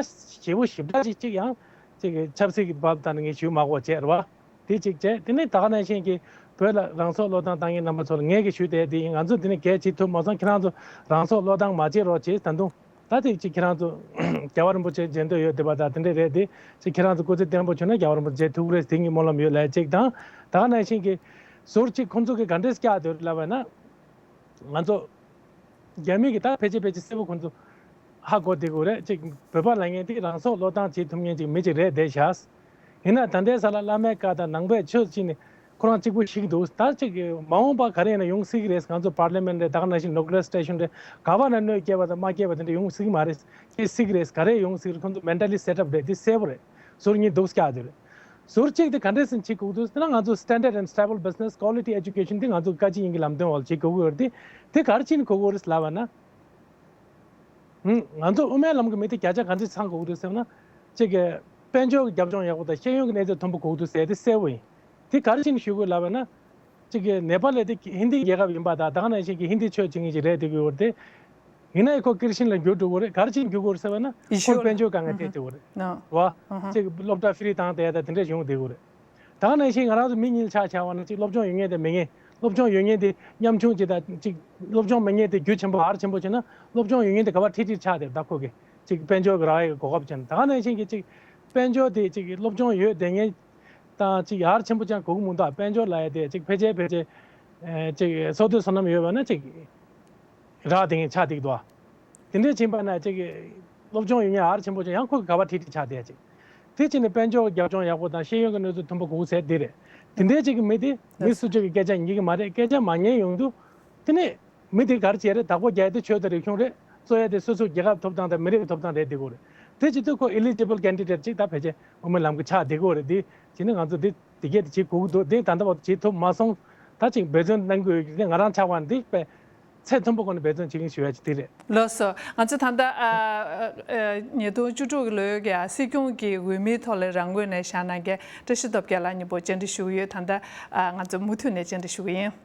ཞེ་པོ་ཞིབ་ཕྲ་ཅིག་ཅིག་ཡང་ཅིག་ཆབ་སྲིད་ཀྱི་བབ་དང་ངས་ཞུ་མ་དགོས་བྱས་རེད་བ། དེ་གཅིག་བྱས། དེ་ནས་ད་ག་ནང་བཞིན་གྱི་བོད་ལ་རང་སྲོག་བློས་བཏང་བཏང་མཁན་རྣམ་པ་ཚོ་ལ་ངས་ཀྱི་ཞུ་བསྡད་དེ་ཡིན། ང་ཚོ་འདི་ནས་གལ་བྱེད་ཐུབ་མ་སོང་། ཁྱེད་རང་ཚོ་རང་སྲོག་བློས་བཏང་མ་བྱེད་རོགས་བྱེད། ད་དུང་ད་དེ་གཅིག་ཁྱེད་རང་ཚོ་རྒྱལ་བ་རིན་པོ་ཆེ་མཇལ་འདོད་ཡོད་བསྡད་པ་དང་དེ་འདྲས་རེད་དེ། ཅིག་ཁྱེད་རང་ཚོ་སྐུ་ཚེ་བརྟན་པོ་བྱུང་ན་རྒྱལ་བ་རིན་པོ་ཆེ་མཇལ་ཐུབ་ཀྱི་རེད། དེ་གི་སྨོན་ལམ་ཡོད་ལབ་ཅིག་དང་། ད་ག་ནང་བཞིན་གྱི་ཟུར་གཅིག་ཁོང་ཚོ་གི་ག་འདྲས་བཀྱག་འདུག་ལབ་པ་ན། ང་ཚོ་རྒྱ་མི་གི་ད་ཕལ་ཆེར་ཕལ་ཆེར་གསལ་པོ་ཁོང་ཚོ་ཧ་གོ་བསྡད་ཀྱི་ཡོད་རེད། ཅིག་བོད་པ་ལབ་མཁན་དེ་རང་སྲོག་བློས་བཏང་བྱེད་ཐུབ་མཁན་ཅིག་མི་ཅིག་རེད་བསྡད་བཞག་ཡིན་ན་ད་ལྟའི་ཆ་ལ་བླ་མའི་བཀའ་དང་ནང་པའི་ཆོས་ཅིག་ནི་ཁོ་རང་གཅིག་པུ་ཞིག་འདུག་ད་ཅིག་མ་འོངས་པ་ག་རེ་ཡིན་ན་ཡོང་སྲིད་ཀྱི་རེད། ང་ཚོ་པར་ལི་མེན་ཊ་རེད། ད་ག་ནང་བཞིན་ནུ་ཀི་ལི་ཡར་སི་ཊེ་ཤན་རེད། ག་པ་ན་གནོད་སྐྱེལ་བ་དང་མ་སྐྱེལ་བ་དེ་འདྲ་ཡོང་སྲིད་ཀྱི་མ་རེད། སྐྱེ་སྲིད་ཀྱི་རེད། ག་རེ་ཡོང་སྲིད་ཀྱི་རེད། ཁོང་ཚོ་མེན་ཊ་ལི་སེ་ཊི་ཨབ་རེད། དེ་གསལ་པོ་རེད། ཟུར་གཉིས་འདུག་སེ་བཀྱག་དེ་རེད། ཟུར་གཅིག་དེ་ག་འདྲས་སེ་བྱེད་དགོས་འདུག་ཟེར་ན། ང་ཚོ་standard and stable business, quality education དེ་ང་ཚོ་བཀའ་སྤྱི་དབྱིངས་ཀྱི་ལམ་སྟོན་འོག་ལ་བྱེད་དགོས་ཀྱི་ཡོད་རེད་དེ། དེ་ག་རེ་བྱས་ནས་དགོས་ཀྱི་ཡོད་རེད་ལབ་པ་ན། ཧུམ། ང་ཚོ་དབུ་མའི་ལམ་གྱི་མི་དེ་བརྒྱ་ཆ་ག་འདྲས་ཚང་དགོས་ཀྱི་འདུག་ཟེར་ན། གཅིག་གི་དཔལ་འབྱོར་གྱི་རྒྱབ་ལྗོངས་ཡག་པོ་དང་ཤེས་ཡོན་གྱི་གནས་ཚད་མཐོན་པོ་དགོས་ཀྱི་འདུག་ཟེར་དེ་གསལ་པོ་ཡིན། དེ་ག་རེ་བྱས་ནས་ཞུ་དགོས་ལབ་པ་ན། གཅིག་གི་ནེ་པ་ལ་དེ་ཧིན་དི་རྒྱལ་ཁབ་ཡིན་པ་དང་ད་ག་ནང་བཞིན་གྱི་ཧིན་དི་ཆོས་བྱེད་མཁན་ཅིག་རེད་བསྡད་ཀྱི་ཡོད་རེད་དེ། ཡིན་ནའི་ཁོ་ཀིར་ཤན་ལ་འགྱུར་འགྲོ་གི་རེད། ག་རེ་བྱས་ནས་འགྱུར་དགོས་རེད་ཟེར་བ་ན། ཡེ་ཤུ་ཁོ་ལ་དཔལ་འབྱོར་དཀའ་ངལ་འཕྲད་བསྡད་ཡོད་རེད། ཨ། བ། ཨ་ཧ། གཅིག་སློབ་གྲྭ་ཧྥི་རི་བཏང་བསྡད་ཡ་དང་དེ་འདྲས་བྱུང་བསྡད་ཡོད་རེད། ད་ག་ནང་བཞིན་ང་རང་ཚོ་མི་གཉིས་ཆ་བཞག་པ་ན། གཅིག་སློབ་སྦྱོང་ཡོད་མཁན་དེ་མེད་མཁན། སློབ་སྦྱོང་ཡོད་མཁན་དེ་ཉམ་ཆུང་ཅིག་དང་། གཅིག་སློབ་སྦྱོང་མེད་མཁན་དེ་རྒྱུ་ཆེན་པོ་ཧར་ཆེན་པོ་བྱས་ན། སློབ་སྦྱོང་ཡོད་མཁན་དེ་ག་པར་ཁྲིད་ཁྲིད་ཆགས་བསྡད་ད་ཁོ་གི་གཅིག་དཔལ་འབྱོར་གྱི་རག་ཡ་གི་གོ་སྐབས་ཅན། ད་ག་ནང་བཞིན་གྱི་གཅིག་དཔལ་འབྱོར་དེ་གཅིག་སློབ་སྦྱོང་ཡོད་བསྡད་མཁན་དང་གཅིག་ཧར་ཆེན་པོ་ཅང་དགོས་ཀྱི་མི་འདུག་དཔལ་འབྱོར་ལབ་ཡ་དེ་གཅིག་ཕལ་ཆེར་ཕལ་ཆེར་ཨེ་གཅིག་སོ་ལྟོས་བསོད་ནམས་ཡོད་པ་ན་གཅིག་རག་བསྡད་མཁན་ཆགས་བསྡད་ཀྱི་འདུག་དེ་འདྲས་ཕྱིན་པ་ན་གཅིག་གི་སློབ་སྦྱོང་ཡོད་མཁན་ཧར་ཆེན་པོ་ཅིག་ཡང་ཁོ་གི་ག་པར་ཁྲིད་ཁྲིད་ཆགས་བསྡད་ཅིག་དེ་ཕྱིན་ནས་དཔལ་འབྱོར་གྱི་རྒྱབ་ལྗོངས་ཡག་པོ་དང་ཤེས་ཡོན་གྱི་གནས་ཚུལ་མཐོན་པོ་དགོས་ཟེར་དེ་རེད། དེ་འདྲའི་ཅིག་གི་མི་དེ་མི་སུ་གཅིག་གི་སྐད་ཆ་ཉན་གི་མ་རེད། སྐད་ཆ་མ་ཉན་ཡོང་དུས་དེ་ནས་མི་དེ་ག་རེ་བྱས་རེད། བདག་པོ་རྒྱག་དེ་ཆོས་དང་རིག་གཞུང་རེད། རྩོད་ཡ་དེ་སོ་སོའི་རྒྱལ་ཁབ་ཐོབ་ཐང་དང་མི་རིགས་ཀྱི་ཐོབ་ཐང་རེད། འདི་གོ་རེད། དེ་བྱེད་དུས་ཁོ་eligible candidate ཅིག་ད་ཕལ་ཆེར་དབུ་མའི་ལམ་གྱི་ཆགས་བསྡད་ཀྱི་ཡོད་རེད། འདི་བྱས་ནས་ང་ཚོ་འདི་འདི་གས་དེ་བྱེད་དགོས་ཀྱི་འདུག་འདི་ད་ལྟ་བར་དུ་བྱེད་ཐུབ་མ་སོང་། ད་ཅིག་འབད་བརྩོན་གནང་གི་ཡོད་ཀྱི། ང་རང་ཆགས་པ་འདི་དཔེ་ཚད་མཐོན་པོ་སྒོ་ནས་འབད་བརྩོན་བྱེད་ཀྱི་ཡིན་ཞུ་ཡ་ཅིག་དེ་རེད། ལགས་སོ། ང་ཚོ་ད་ལྟ་ཨ་ཨ་ཉིས་སྟོང་བཅུ་དྲུག་གི་ལོའི་གི་ཨ་སྲིད་སྐྱོང་གི་འོས་མིའི་ཐོག་ལ་རང་ངོས་ནས་བཞེངས་གནང་མཁན་བཀྲ་ཤིས་སྟོབས་རྒྱལ་ལགས་མཉམ་པོ་བཅར་འདྲི་ཞུ་གི་ཡོད། ད་ལྟ་ཨ་ང་ཚོ་མུ་མཐུད་ནས་བཅར་འདྲི་ཞུ་གི་ཡིན།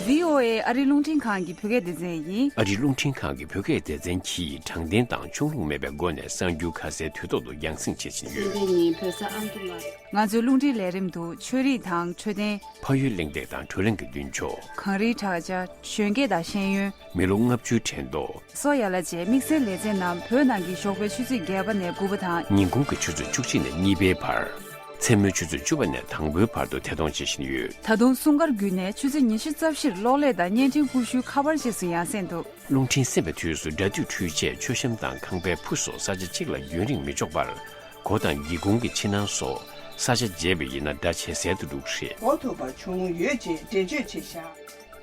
བྷི་ཨོ་ཨེ་ཨ་རི་རླུང་འཕྲིན་ཁང་གི་བོད་སྐད་སྡེ་ཚན་ཡིན། ཨ་རི་རླུང་འཕྲིན་ཁང་གི་བོད་སྐད་སྡེ་ཚན་གྱིས་དྲང་བདེན་དང་ཕྱོགས་ལྷུང་མེད་པའི་སྒོ་ནས་གསར་འགྱུར་ཁ་གསལ་དུས་ཐོག་ཏུ་རྒྱང་སྲིང་བྱེད་བཞིན་ཡོད། གསར་འགྱུར་ཉིན་བོད་ས་ཨ་མདོ་ལ། ང་ཚོའི་རླུང་འཕྲིན་ལས་རིམ་དུ་ཆོས་རིག་དང་འཕྲོད་བསྟེན། ཕ་ཡུལ་གླེང་སྟེགས་དང་བགྲོ་གླེང་གི་མདུན་ལྕོག་གངས་རིའི་བྲག་ཅ། གཞོན་སྐྱེས་དང་ཤེས་ཡོན། མི་ལོ་ལྔ་བཅུའི་ཕྲན་ཐོ། སོ་ཡ་ལ་བཅས་དམིགས་བསལ་ལེ་ཚན་རྣམས་བོད་ནང་གི་ཞོགས་པའི་ཆུ་ཚོད་བརྒྱད་པ་ནས་དགུ་པ་དང་། ཉིན་གུང་གི་ཆུ་ཚོད་བཅུ་གཅིག་ནས་གཉིས་པའི་བར། མཚན་མོའི་ཆུ་ཚོད་བཅུ་པ་ནས་དང་པོའི་བར་དུ་ཐད་གཏོང་བྱེད་བཞིན་ཡོད། ད་དུང་སྲུང་སྐར་བརྒྱུད་ནས་ཆུ་ཚོད་ཉི་ཤུ་རྩ་བཞིར་གློག་ཀླད་དང་བརྙན་འཕྲིན་ཀུ་ཤུའི་ཁ་པར་རྗེས་སུ་ཡང་སེང་འདུག་རླུང་འཕྲིན་གསན་པའི་དུས་སུ་སྒྲ་སྡུད་འཕྲུལ་ཆས། མཆོད་བཤམས་དང་ཁང་པའི་ཕུ་སོགས་ས་ཆ་གཅིག་ལ་རྒྱུན་རིང་མི་འཇོག་པར། སྒོ་དང་སྒེའུ་ཁུང་གི་ཕྱི་ནང་སོགས་ས་ཆ་བརྗེས་པ་ཡིན་ན་སྒྲ་ཇེ་གསལ་དུ་འགྲོ་གི་རེད། གོ་ཐུབ་པ་བྱུང་ཡོད་ཅེས་འགྲེལ་བརྗོད་བྱས་བཞག་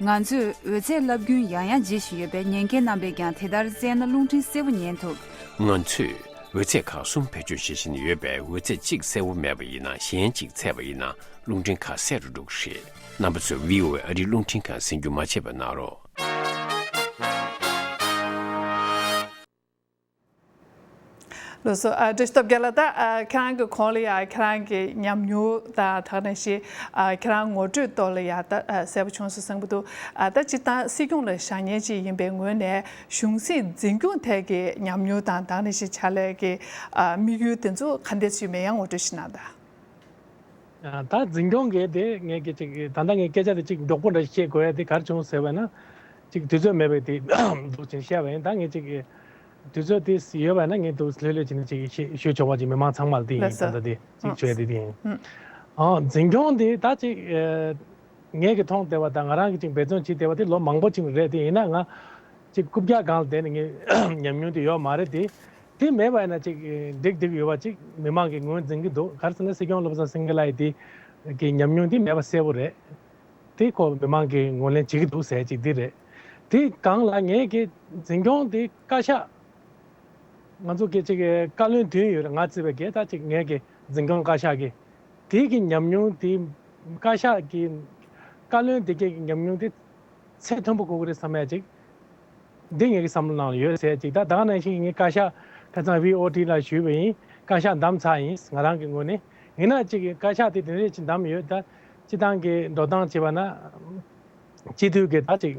ང་ཚོས་འོད་ཚད་རླབས་རྒྱུན་ཡང་ཡང་འབྱེད་བཞིན་ཡོད་པས་ཉན་མཁན་རྣམ་པས་ཀྱང་དེ་ལྟར་བཙལ་ན་རླུང་འཕྲིན་གསལ་པོ་ཉན་ཐུབ། ང་ཚོས་འོད་ཚད་ཁག་གསུམ་བེད་སྤྱོད་བྱེད་བཞིན་ཡོད་པས་འོད་ཚད་གཅིག་གསལ་པོ་མེད་པ་ཡིན་ན་གཞན་གཅིག་ཚད་པ་ཡིན་ན་རླུང་འཕྲིན་ཁ་གསལ་རུ་འགྲོ་གི་རེད། རྣམ་པ་ཚོས་བྷི་ཨོ་ཨེ་ཨ་རིའི་རླུང་འཕྲིན་ཁང་གསན་རྒྱུ་མ་བརྗེད་པ་གནང་རོགས། ལགས་སོ། ཨ་བཀྲ་ཤིས་སྟོབས་རྒྱལ་ལགས། ད་ཨ་ཁྱེད་རང་གི་གོང་ལ་ཡ་ཁྱེད་རང་གི་ཉམས་མྱོང་དང་དེ་ནང་བཞིན་ཨ་ཁྱེད་རང་ངོ་སྤྲོད་ཐོག་ལ་ཡ་ད་ཨ་གསལ་པོ་བྱུང་སོང་བསམ་གྱི་འདུག་ཨ་ད་སྤྱིར་བཏང་སྲིད་སྐྱོང་ལ་བཞེངས་མཁན་ཅིག་ཡིན་པའི་ངོས་ནས་གཞུང་སྲིད་འཛིན་སྐྱོང་ཐད་ཀྱི་ཉམས་མྱོང་དང་དེ་ནང་བཞིན་ཕྱག་ལས་ཀྱི་ཨ་དམིགས་ཡུལ་དེ་ཚོ་ག་འདྲས་ཡོད་མེད་ཡང་ངོ་སྤྲོད་ཞིག་གནང་དང་། ད་འཛིན་སྐྱོང་གི་དེ་ངས་ཀྱི་ཅིག་ད་ལྟ་ངས་སྐད་ཆ་དེ་ཅིག་མགྱོགས་པོ་འདྲ་བཤད་དགོས་ཡ་དེ་ག་རེ་བྱུང་ཟེར་བ་ན། ཅིག་དུས་ཚོད་མེད་པའི་དེ་འདུག་ཅིང་བཤད་པ་ཡིན། ད་ངས་ཅིག་དུས་ཚོད་དེ་ཡོད་པ་ན་ངས་འདུག་ལྷོད་ལྷོད་བྱས་ནས་ཅིག་ཞུ་ཆོག་པ་ཅིག་མི་མང་ཚང་མ་ལ་དེ་ཡིན། ད་ལྟ་དེ་ཅིག་བྱས་དེ་དེ་ཡིན། ཨ་འཛིན་སྐྱོང་དེ་ད་ཅིག་ངས་ཀྱི་མཐོང་བསྡད་པ་དང་ང་རང་གི་ཅིག་འབད་བརྩོན་བྱེད་བསྡད་པ་དེ་ལོ་མང་པོ་ཅིག་རེད། དེ་ཡིན་ན་ང་ཅིག་རྐུབ་བཀྱག་སྒང་ལ་བསྡད་ནས་ངས་ཉམས་མྱོང་དེ་ཡོད་མ་རེད་དེ། དེ་མེད་པ་ཡིན་ན་ཅིག་འགྲིག་འགྲིག་ཡོད་པ་ཅིག་མི་མང་གིས་ངོས་འཛིན་གྱི་འདུག་ག་རེ་ཟེར་ན་སྲིད་སྐྱོང་བློ་བཟང་སེང་གེ་ལགས་ཀྱི་དེ་གི་ཉམས་མྱོང་དེ་མེད་པ་གསལ་པོ་རེད། དེ་ཁོ་མི་མང་གིས་ངོས་ལེན་བྱེད་ཀྱི་འདུག་ཟེར་ཅིག་དེ་རེད། དེ་སྒང་ལ་ངས་ཀྱི་འཛིན་སྐྱོང་དེ་བཀའ་ཤག་ང་ཚོ་གི་ཅིག་བཀའ་བློན་བདུན་ཡོད་རེད། ང་བརྩིས་པའི་གི་ད་ཅིག་ངས་ཀྱི་འཛིན་སྐྱོང་བཀའ་ཤག་གི་དེ་གི་ཉམས་མྱོང་དེ་བཀའ་ཤག་གི་བཀའ་བློན་དེ་གི་ཉམས་མྱོང་དེ་ཚད་མཐོན་པོ་དགོས་ཀྱི་རེད་བསམ་ཡ་ཅིག་འདི་ངེད་ཀྱི་བསམ་བློ་ནང་ལ་ཡོད་ཟེར་ཅིག་ད་ད་ག་ནང་བཞིན་ངས་བཀའ་ཤག་ཁ་སང་བྷི་ཨོ་ཨེ་ལ་ཞུས་པ་ཡིན། བཀའ་ཤག་བདམས་ཚར་ཡིན། ང་རང་གི་ངོས་ནས་ཡིན་ན་ཅིག་བཀའ་ཤག་དེ་དེ་འདྲས་ཅིག་བདམས་ཡོད། ད་སྤྱི་བཏང་གི་འགྲོ་སྟངས་བྱས་པ་ན་སྤྱི་འཐུས་ཀྱི་ད་ཅིག་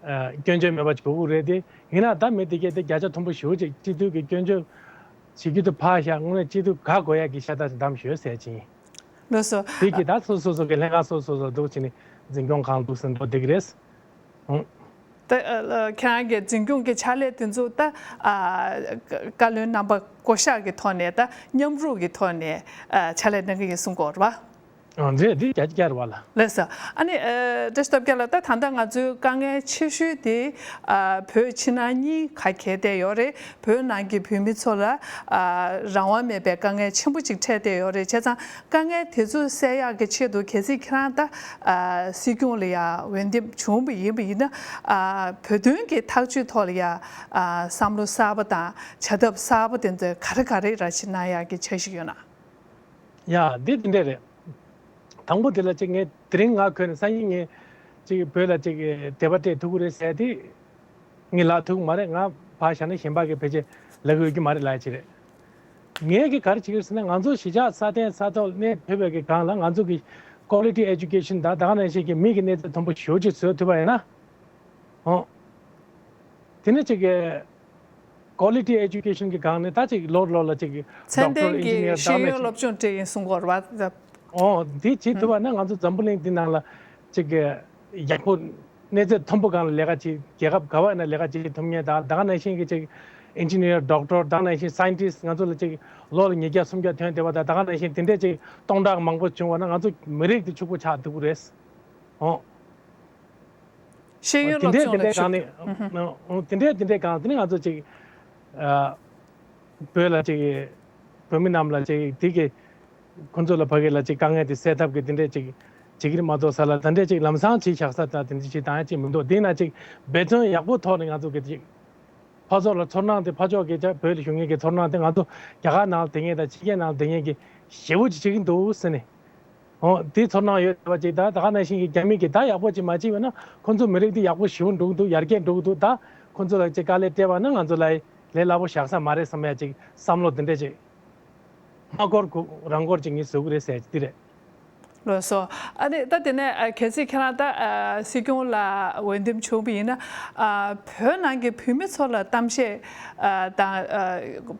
སྐྱོན་བརྗོད་མེད་པ་ཅིག་དགོས་ཀྱི་རེད་དེ། ཡིན་ན་ད་མི་དེ་གས་དེ་བརྒྱ་ཆ་མཐོན་པོ་ཞེ་པོ་ཅིག་སྤྱི་འཐུས་ཀྱི་སྐྱོན་བརྗོད་བྱེད་རྒྱུ་དེ་ཕར་བཞག་དངོས་གནས་སྤྱི་འཐུས་ག་དགོས་ཡ་གི་ཤ་སྟག་ཅིག་བདམས་ཡོད་ཟེར་ཅིག་ཡིན། ལགས་སོ། དེ་གི་ད་སོ་སོ་སོ་གི་ལྷན་ཁང་སོ་སོ་སོ་འདུག་བྱས་ནས་འཛིན་སྐྱོང་ཁང་འདུག་ཟེར་འགྲོ་བསྡད་ཀྱི་རེད། ད་ཁྱེད་རང་གི་འཛིན་སྐྱོང་གི་ཕྱག་ལས་དེ་ཚོ་ད་བཀའ་བློན་རྣམ་པ་བསྐོ་གཞག་གི་ཐོག་ནས་ད་མཉམ་རུབ་ཀྱི་ཐོག་ནས་ཕྱག་ལས་གནང་གི་ཡིན་གསུང་གི་ཡོད་རེད་པ། རེད། འདི་བརྒྱ་ཆ་བརྒྱ་རེད་པ་ལགས། ལགས་སོ། ཨ་ནི་བཀྲ་ཤིས་སྟོབས་རྒྱལ་ལགས། ད་ད་ལྟ་ང་ཚོའི་དཀའ་ངལ་ཆེ་ཤོས་དེ་བོད་ཕྱི་ནང་གཉིས་ཁ་གྱེས་བསྡད་ཡོད་རེད། བོད་ནང་གི་བོད་མི་ཚོ་ལ་རང་དབང་མེད་པའི་དཀའ་ངལ་ཆེན་པོ་ཅིག་འཕྲད་བསྡད་ཡོད་རེད། བྱས་ཙང་དཀའ་ངལ་དེ་ཚོ་སེལ་ཡག་གི་ཆེད་དུ་གལ་སྲིད་ཁྱེད་རང་ད་སྲིད་སྐྱོང་ལ་ཡ་འོས་འདེམས་བྱུང་བ་ཡིན་པ་ཡིན་ན་བོད་དོན་གྱི་ཐག་གཅོད་ཐོག་ལ་ཡ་བསམ་བློ་གསར་པ་དང་བྱ་ཐབས་གསར་པ་དེ་ཚོ་ག་རེ་ག་རེ་ར་ཞིག་གནང་ཡག་གི་འཆར་གཞི་ཡོད་ན། ཡ་འདི་དེ་འདྲས་རེད། དང་པོ་དེ་ལ་ཅིག་ངས་དེ་རིང་ང་ཁོས་ནས་སང་ཉིན་ངས་ཅིག་བོད་ལ་ཅིག་དད་པ་སྤྲད་ཐུབ་ཀྱི་རེད་ཟེར་དེ་ངས་ལབ་ཐུབ་ཀྱི་མ་རེད། ང་ཕར་བཞག་ན་གཞན་པ་གིས་ཕལ་ཆེར་ལབ་ཀྱི་ཡོད་ཀྱི་མ་རེད་ལབ་ཡ་ཅིག་རེད། ངས་ཀྱི་ག་རེ་བྱེད་ཀྱི་རེད་ཟེར་ན་ང་ཚོ་གཞིས་ཆགས་ས་གནས་ས་ཐོག་གནས་ཐུབ་པའི་གི་སྒང་ལ་ང་ཚོ་གི་quality education དང་ད་ག་ནང་བཞིན་གྱི་མི་གི་གནས་ཚད་མཐོན་པོ་ཞེ་པོ་ཅིག་བཟོ་ཐུབ་པ་ཡིན་ན། ཨོ། དེ་ནས་ཅིག་གི་quality education གི་སྒང་ནས་ད་ཅིག་ལོ་ལོ་ལ་ཅིག་ཚད་ལྡན་གྱི་ཤེས་ཡོན་སློབ་སྦྱོང་སྤྲད་ཡིན་གསུང་གི་ཡོད་རེད་པ། ཨོ་འདི་བྱེད་ཐུབ་པ་ན་ང་ཚོ་འཛམ་བུ་གླིང་འདི་ནང་ལ་ཅིག་གི་ཡག་པོ་གནས་ཚད་མཐོན་པོ་སྒང་ལ་ལས་ཀ་བྱེད། རྒྱལ་ཁབ་ག་བ་ཡིན་ན་ལས་ཀ་བྱེད་ཐུབ་མཁན་དང་ད་ག་ནང་བཞིན་གྱི་ཅིག་engineer doctor ད་ག་ནང་བཞིན་scientist ང་ཚོ་ལ་ཅིག་ལོ་ལ་ཉིས་བརྒྱ་སུམ་བརྒྱ་ཐོན་བསྡད་པ་དང་ད་ག་ནང་བཞིན་དེ་འདྲས་ཅིག་སྟོང་ཕྲག་མང་པོ་བྱུང་བ་ན་ང་ཚོ་མི་རིགས་དེ་ཕྱུག་པོ་ཆགས་ཐུབ་ཀྱི་རེད། ཨོ། ཤེས་ཡོན་སློབ་སྦྱོང་ལ་ཞུགས་རྒྱུ། དེ་འདྲའི་དེ་འདྲའི་གང་ནི་དེ་འདྲའི་དེ་འདྲའི་གང་དེ་ནི་ང་ཚོ་ཅིག་ཨ། བོད་ལ་ཅིག་བོད་མི་རྣམས་ལ་ཅིག་དེ་གི་ཁོང་ཚོ་ལ་ཕ་གི་ལ་ཅིག་དཀའ་ངལ་དེ་སེལ་ཐབས་ཀྱི་དེ་འདྲའི་ཅིག་བྱེད་ཀྱི་རེད་མ་གཏོགས་ས་ལ་ད་འདྲའི་ཅིག་ལམ་སང་བྱེད་བཞག་ས་དང་དེ་འདྲ་ཅིག་དང་ཡང་ཅིག་མི་འདུག་དེས་ན་ཅིག་འབད་བརྩོན་ཡག་པོ་ཐོག་ནས་ང་ཚོ་གི་ཅིག་ཕར་ཕྱོགས་ལ་ཚོར་སྣང་དེ་ཕར་ཕྱོགས་ཀྱི་ཅག་བོད་ལ་བཞུགས་མཁན་གྱི་ཚོར་སྣང་དེ་ང་ཚོ་རྒྱ་གར་ནང་ལ་བསྡད་མཁན་དང་ཕྱི་རྒྱལ་ནང་ལ་བསྡད་མཁན་གྱི་ཞེ་པོ་ཅིག་བྱེད་ཀྱི་འདུག་ཟེར་ནས། འོ་དེ་ཚོར་སྣང་ཡོད་པ་ཅིག་ད་ད་ག་ནང་བཞིན་གྱི་རྒྱ་མི་གིས་ད་ཡག་པོ་ཅིག་མ་བྱས་པ་ན་ཁོ་ཚོ་མི་རིགས་དེ་ཡག་པོ་ཞེ་པོ་འགྲོ་གི་འདུག་ཡར་རྒྱས་འགྲོ་གི་འདུག་ད་ཁོ་ཚོ་ལ་ཅིག་དཀའ་ལས་སྤྲད་པ་ན་ང་ཚོ་ལ་ལས་སླ་པོ་བཞག་ས་མ་རེད་བསམ་ཡ་ཅིག་བསམ་བློ་དེ་འདྲ་ཅིག་མ་འཁོར་གུ་རང་འཁོར་ཅིག་ངས་བཟོ་གི་རེད་ཟེར་གྱི་དེ་རེད། ལགས་སོ། ཨ་ནི་ད་དེ་ནས་ཨ་གལ་སྲིད་ཁྱེད་རང་ད་ཨ་སྲིད་སྐྱོང་ལ་འོས་འདེམས་བྱུང་བ་ཡིན་ན། ཨ་བོད་ནང་གི་བོད་མི་ཚོ་ལ་གཏམ་བཤད་ཨ་དང་ཨ་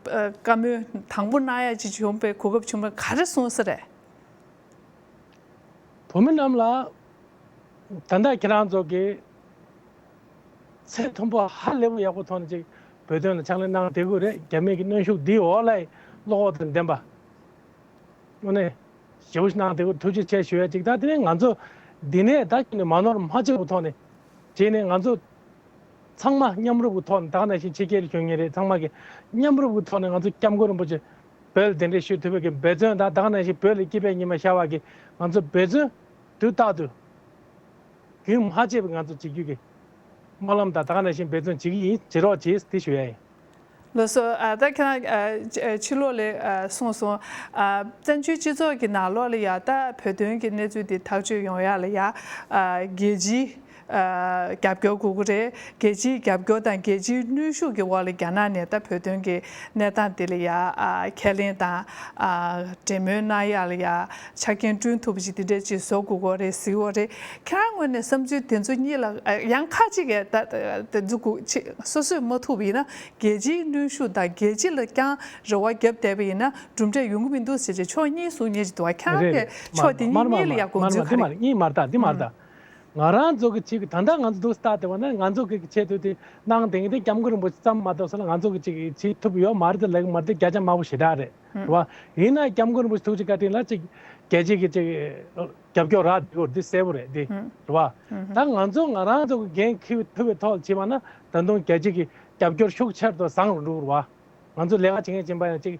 ཨ་བཀའ་མོལ་དང་པོ་གནང་ཡ་ཅིག་བྱུང་བའི་གོ་སྐབས་བྱུང་བ་ག་རེ་གསུངས་ས་རེད། བོད་མི་རྣམས་ལ་ད་ལྟ་ཁྱེད་རང་ཚོ་གི་ཚད་མཐོན་པོ་ཧ་ལས་པོ་ཡག་པོ་ཐོག་ནས་ཅིག་བོད་དོན་ལ་ཕྱག་ལས་གནང་བསྡད་དགོས་རེད། རྒྱ་མི་གི་གནོན་ཤུགས་འདིའི་འོག་ལ་བློ་ཁོག་དང་ལྡན་པ། དངོས་གནས་ཞེ་པོ་ཞིག་གནང་བསྡད་དགོས། ཐུགས་རྗེ་ཆེ་ཞུ་ཡ་ཅིག་ད་དེ་ནས་ང་ཚོ་འདི་ནས་ད་ཁྱོན་ནས་མ་ནོར་མ་བྱེད་པའི་ཐོག་ནས་བྱས་ནས་ང་ཚོ་ཚང་མ་མཉམ་རུབ་ཀྱི་ཐོག་ནས་ད་ག་ནང་བཞིན་ཕྱི་རྒྱལ་ལ་བཞུགས་མཁན་རེད། ཚང་མ་གི་མཉམ་རུབ་ཀྱི་ཐོག་ནས་ང་ཚོ་སྐྱབས་མགོན་རིན་པོ་ཆེ་བོད་ལ་གདན་འདྲེན་ཞུ་ཐུབ་པའི་གི་འབད་བརྩོན་དང་ད་ག་ནང་བཞིན་བོད་ལ་སྐྱིད་པའི་ཉི་མ་ཤར་བ་གི་ང་ཚོ་འབད་བརྩོན་དུས་རྟག་ཏུ་རྒྱུན་མ་ཆད་པའི་ང་ཚོ་བྱེད་རྒྱུ་གི་སྨོན་ལམ་དང་ད་ག་ནང་བཞིན་འབད་བརྩོན་བྱེད་ཀྱི་ཡིན། བྱེད་རོགས་བྱེད་དེ་ཞུ་ཡ་ཡིན། ལགས་སོ། ཨ་ད་ཁྱེད་རང་ཨ་ཕྱི་ལོགས་ལ་ཨ་གསུངས་སོང་། ཨ་བཙན་བྱོལ་སྤྱི་ཚོགས་ཀྱི་ནང་ལོགས་ལ་ཡ་ད་བོད་དོན་གྱི་གནས་ཚུལ་འདི་ཐག་གཅོད་ཡོང་ཡ་ལ་ཡ་ཨ་རྒྱལ་སྤྱིའི་ཨ་རྒྱབ་སྐྱོར་དགོས་ཀྱི་རེད། རྒྱལ་སྤྱིའི་རྒྱབ་སྐྱོར་དང་རྒྱལ་སྤྱིའི་གནོན་ཤུགས་ཀྱི་འོག་ལ་རྒྱ་ནག་ནས་ད་བོད་དོན་གྱི་གནས་སྟངས་འདི་ལ་ཡ་ཨ་ཁས་ལེན་དང་ཨ་འབྲེལ་མོལ་གནང་ཡ་ལ་ཡ་ཆ་རྐྱེན་བསྐྲུན་ཐུབ་པ་ཞིག་འདི་འདྲས་ཅིག་བཟོ་དགོས་ཀྱི་རེད་ཟེར་གྱི་ཡོད་རེད། ཁྱེད་རང་ངོས་ནས་བསམ་ཚུལ་དེ་ཚོ་གཉིས་ལ་ཨ་ཡང་ཁ་ཅིག་གིས་ད་དེ་ཚོ་གུ་ཅི་སོ་སོས་མ་ཐུབ་པ་ཡིན་ན་རྒྱལ་སྤྱིའི་གནོན་ཤུགས་དང་རྒྱལ་སྤྱི་ལ་ཀྱང་རེ་བ་བརྒྱབ་བསྡད་པ་ཡིན་ན་གྲུབ་འབྲས་ཡོང་གི་མི་འདུག་ཟེར་བྱས་ཕྱོགས་གཉིས་གསུང་མཁན་ཅིག་འདུག་བ། ཁྱེད་རང་གིས་ཕྱོགས་དེ་གཉིས་གཉིས་ལ་ཡ་དགོངས་ཚུལ་ག་རེ། གཉིས་མ་རེད་ད། འདི་མ་རེད་ད། ང་རང་ཚོ་གི་ཅིག་ད་ལྟ་ང་ཚོ་འདུག་སྟ་དེ་བ་ན་ང་ཚོ་གི་ཆེད་དུ་དེ་གནང་དེང་དེ་སྐྱབས་མགོན་རིན་པོ་ཆེ་ཙམ་མ་གཏོགས་ས་ལ་ང་ཚོ་གི་ཅིག་བྱེད་ཐུབ་ཡོད་མ་རེད་དེ་ལེགས་མ་རེད་དེ་བརྒྱ་ཆ་མང་པོ་ཞེ་དྲག་རེད་རེད་བ། ཡིན་ན་སྐྱབས་མགོན་རིན་པོ་ཆེ་ཐུགས་རྗེ་བཀའ་དྲིན་ལ་ཅིག་རྒྱལ་སྤྱི་གི་ཅིག་རྒྱབ་སྐྱོར་རག་དགོས་འདི་གསལ་པོ་རེད་དེ་རེད་བ། ད་ང་ཚོ་ང་རང་ཚོ་གི་འགན་འཁྱེར་ཐུབ་པའི་ཐོག་བྱས་པ་ན་ད་དུང་རྒྱལ་སྤྱི་གི་རྒྱབ་སྐྱོར་ཤུགས་ཆེར་དུ་བཟང་རུ་འགྲོ་གི་རེད་བ། ང་ཚོ་ལས་ཀ་བྱེད་མཁན་ཡིན་པ་ཡང་ཅིག་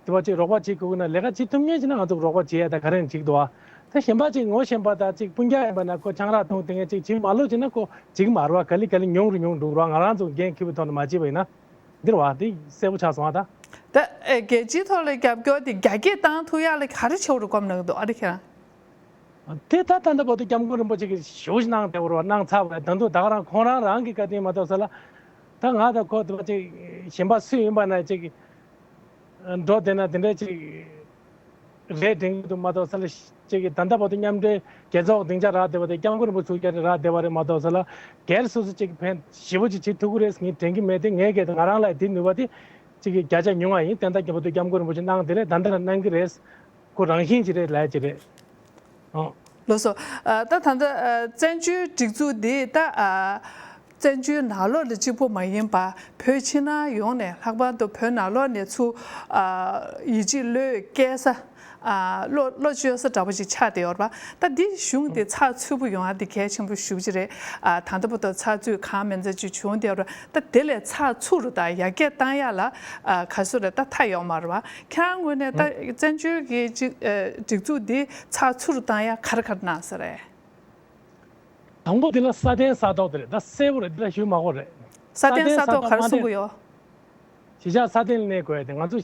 དེ་བ་ཅིག་རོགས་པ་བྱེད་དགོས་ཀྱི་ན་ལས་ཀ་བྱེད་ཐུབ་མཁན་ཅིག་ན་ང་ཚོ་རོགས་པ་བྱེད་ཡ་ད་ག་རེ་ཡང་བྱེད་ཀྱི་འདུག་བ། ད་གཞན་པ་ཅིག་ངོ་ཤེས་པ་ད་ཅིག་སྤུན་ཀྱག་ཡིན་པ་ན་ཁོ་ཆང་རག་འཐུང་དེ་ངས་ཅིག་བྱེད་མ་ལོ་བྱེད་ན་ཁོ་བྱེད་ཀྱི་མ་རེད་བ། ག་ལེ་ག་ལེ་ཉུང་རུ་ཉུང་རུ་འགྲོ་གི་རེད་བ། ང་རང་ཚོ་འགན་འཁྱེར་བའི་ཐོག་ནས་མ་བྱས་པ་ཡིན་ན་འདི་རེད་བ། འདི་གསལ་པོ་ཆགས་སོང་ཨ་ད། ད་ཨེ་རྒྱལ་སྤྱིའི་ཐོག་ལ་རྒྱབ་སྐྱོར་དེ་རྒྱ་སྐྱེད་བཏང་ཐུབ་ཡག་ལ་ག་རེ་བྱེད་དགོས་རེད་དགོངས་གནང་གི་འདུག་ཨ་རེ་ཁྱེད་རང་། དེ་ད་ད་ལྟ་བར་དུ་སྐྱབས་མགོན་རིན་པོ་ཆེ་གིས་ཞེ་པོ་ཞིག་གནང་བསྡད་པ་རེད་བ། གནང་ཚར་བ་རེད། ད་དུང་ད་ག་རང་ཁོང་རང་རང་གི་བཀའ་དྲིན་མ་གཏོགས་ས་ལ། ད་ང་དང་ཁོ་དེ་བ་ཅིག་གཞན་པ་སུ་ཡིན་པ་ན་ཅིག་འགྲོ་བསྡད་ན་དེ་འདྲ་ཅིག་རེད་དྲན་གྱི་འདུག་མ་གཏོགས་ས་ལ། ཅིག་གིས་ད་ལྟ་བར་དུ་མཉམ་འབྲེལ་རྒྱལ་ཚོགས་སྡིངས་ཆ་རག་བསྡད་པ་དེ་སྐྱབས་མགོན་རིན་པོ་ཆེ་ཐུགས་རྗེ་རག་བསྡད་པ་རེད་མ་གཏོགས་ས་ལ། སྒེར་སོ་སོ་ཅིག་ཕན་ཞེ་པོ་ཅིག་བྱེད་ཐུབ་ཀྱི་རེད་ངས་དྲན་གྱི་མེད་དེ། ངས་གལ་ཏེ་ང་རང་ལ་དེ་ནུས་པ་དེ་ཅིག་གི་བརྒྱ་ཆ་ཉུང་བ་ཡིན། དེ་ད་རྒྱབ་ཏུ་སྐྱབས་མགོན་རིན་པོ་ཆེ་གནང་དེ་རེད། ད་ལྟ་ལ་གནང་གི་རེད། ཁོ་རང་བཞིན་ཅིག་རེད་ལབ་ཅིག་རེད། ཨོ། ལགས་སོ། ཨ་ད་ད་ལྟ་ཨ་བཙན་བྱོལ་སྒྲིག་འཛུགས་འདི་ད་ཨ་བཙན་བྱོལ་ནང་ལོགས་ལ་གཅིག་པུ་མ་ཡིན་པ་བོད་ཕྱི་ནང་ཡོངས་ནས་ལྷག་པར་དུ་བོད་ནང་ལོགས་ནས་ཚུར་ཨ་ཡིད་ཆེས་བློས་བསྐྱེད་ས་ཨ་བློ་བློ་བཅོལ་ས་འདྲ་པོ་ཅིག་ཆགས་བསྡད་ཡོད་རེད་པ། ད་འདི་གཞུང་འདི་ཚགས་ཚུད་པོ་ཡོང་ཡ་འདི་གལ་ཆེན་པོ་ཞེ་པོ་ཅིག་རེད། ཨ་ད་ལྟ་བར་དུ་ཚགས་ཚུད་གང་མིན་ཚད་ཅིག་བྱུང་བསྡད་ཡོད་རེད། ད་དེ་ལས་ཚགས་ཚུད་རུ་དང་ཡར་རྒྱས་བཏང་ཡ་ལ་ཨ་ག་ཚོད་རེད་ད་མཐའ་ཡོད་མ་རེད་པ། ཁྱེད་རང་ངོས་ནས་ད་བཙན་བྱོལ་གྱི་སྤྱི་ཨ་སྒྲིག་འཛུགས་འདི་ཚགས་ཚུད་རུ་བཏང་ཡ་ག་རེ་ག་རེ་གནང་ས་རེད། དང་པོ་དེ་ལ་སྲ་བརྟན་ས་ཐོག་དེ་རེད། ད་གསལ་པོ་རེད། འདི་ལ་ཞུ་མ་དགོས་རེད། སྲ་བརྟན་ས་ཐོག་ག་རེ་གསུང་གི་ཡོད། གཞིས་ཆགས་སྲ་བརྟན་ལ་གནས་དགོས་ཡ་དེ་ང་ཚོ་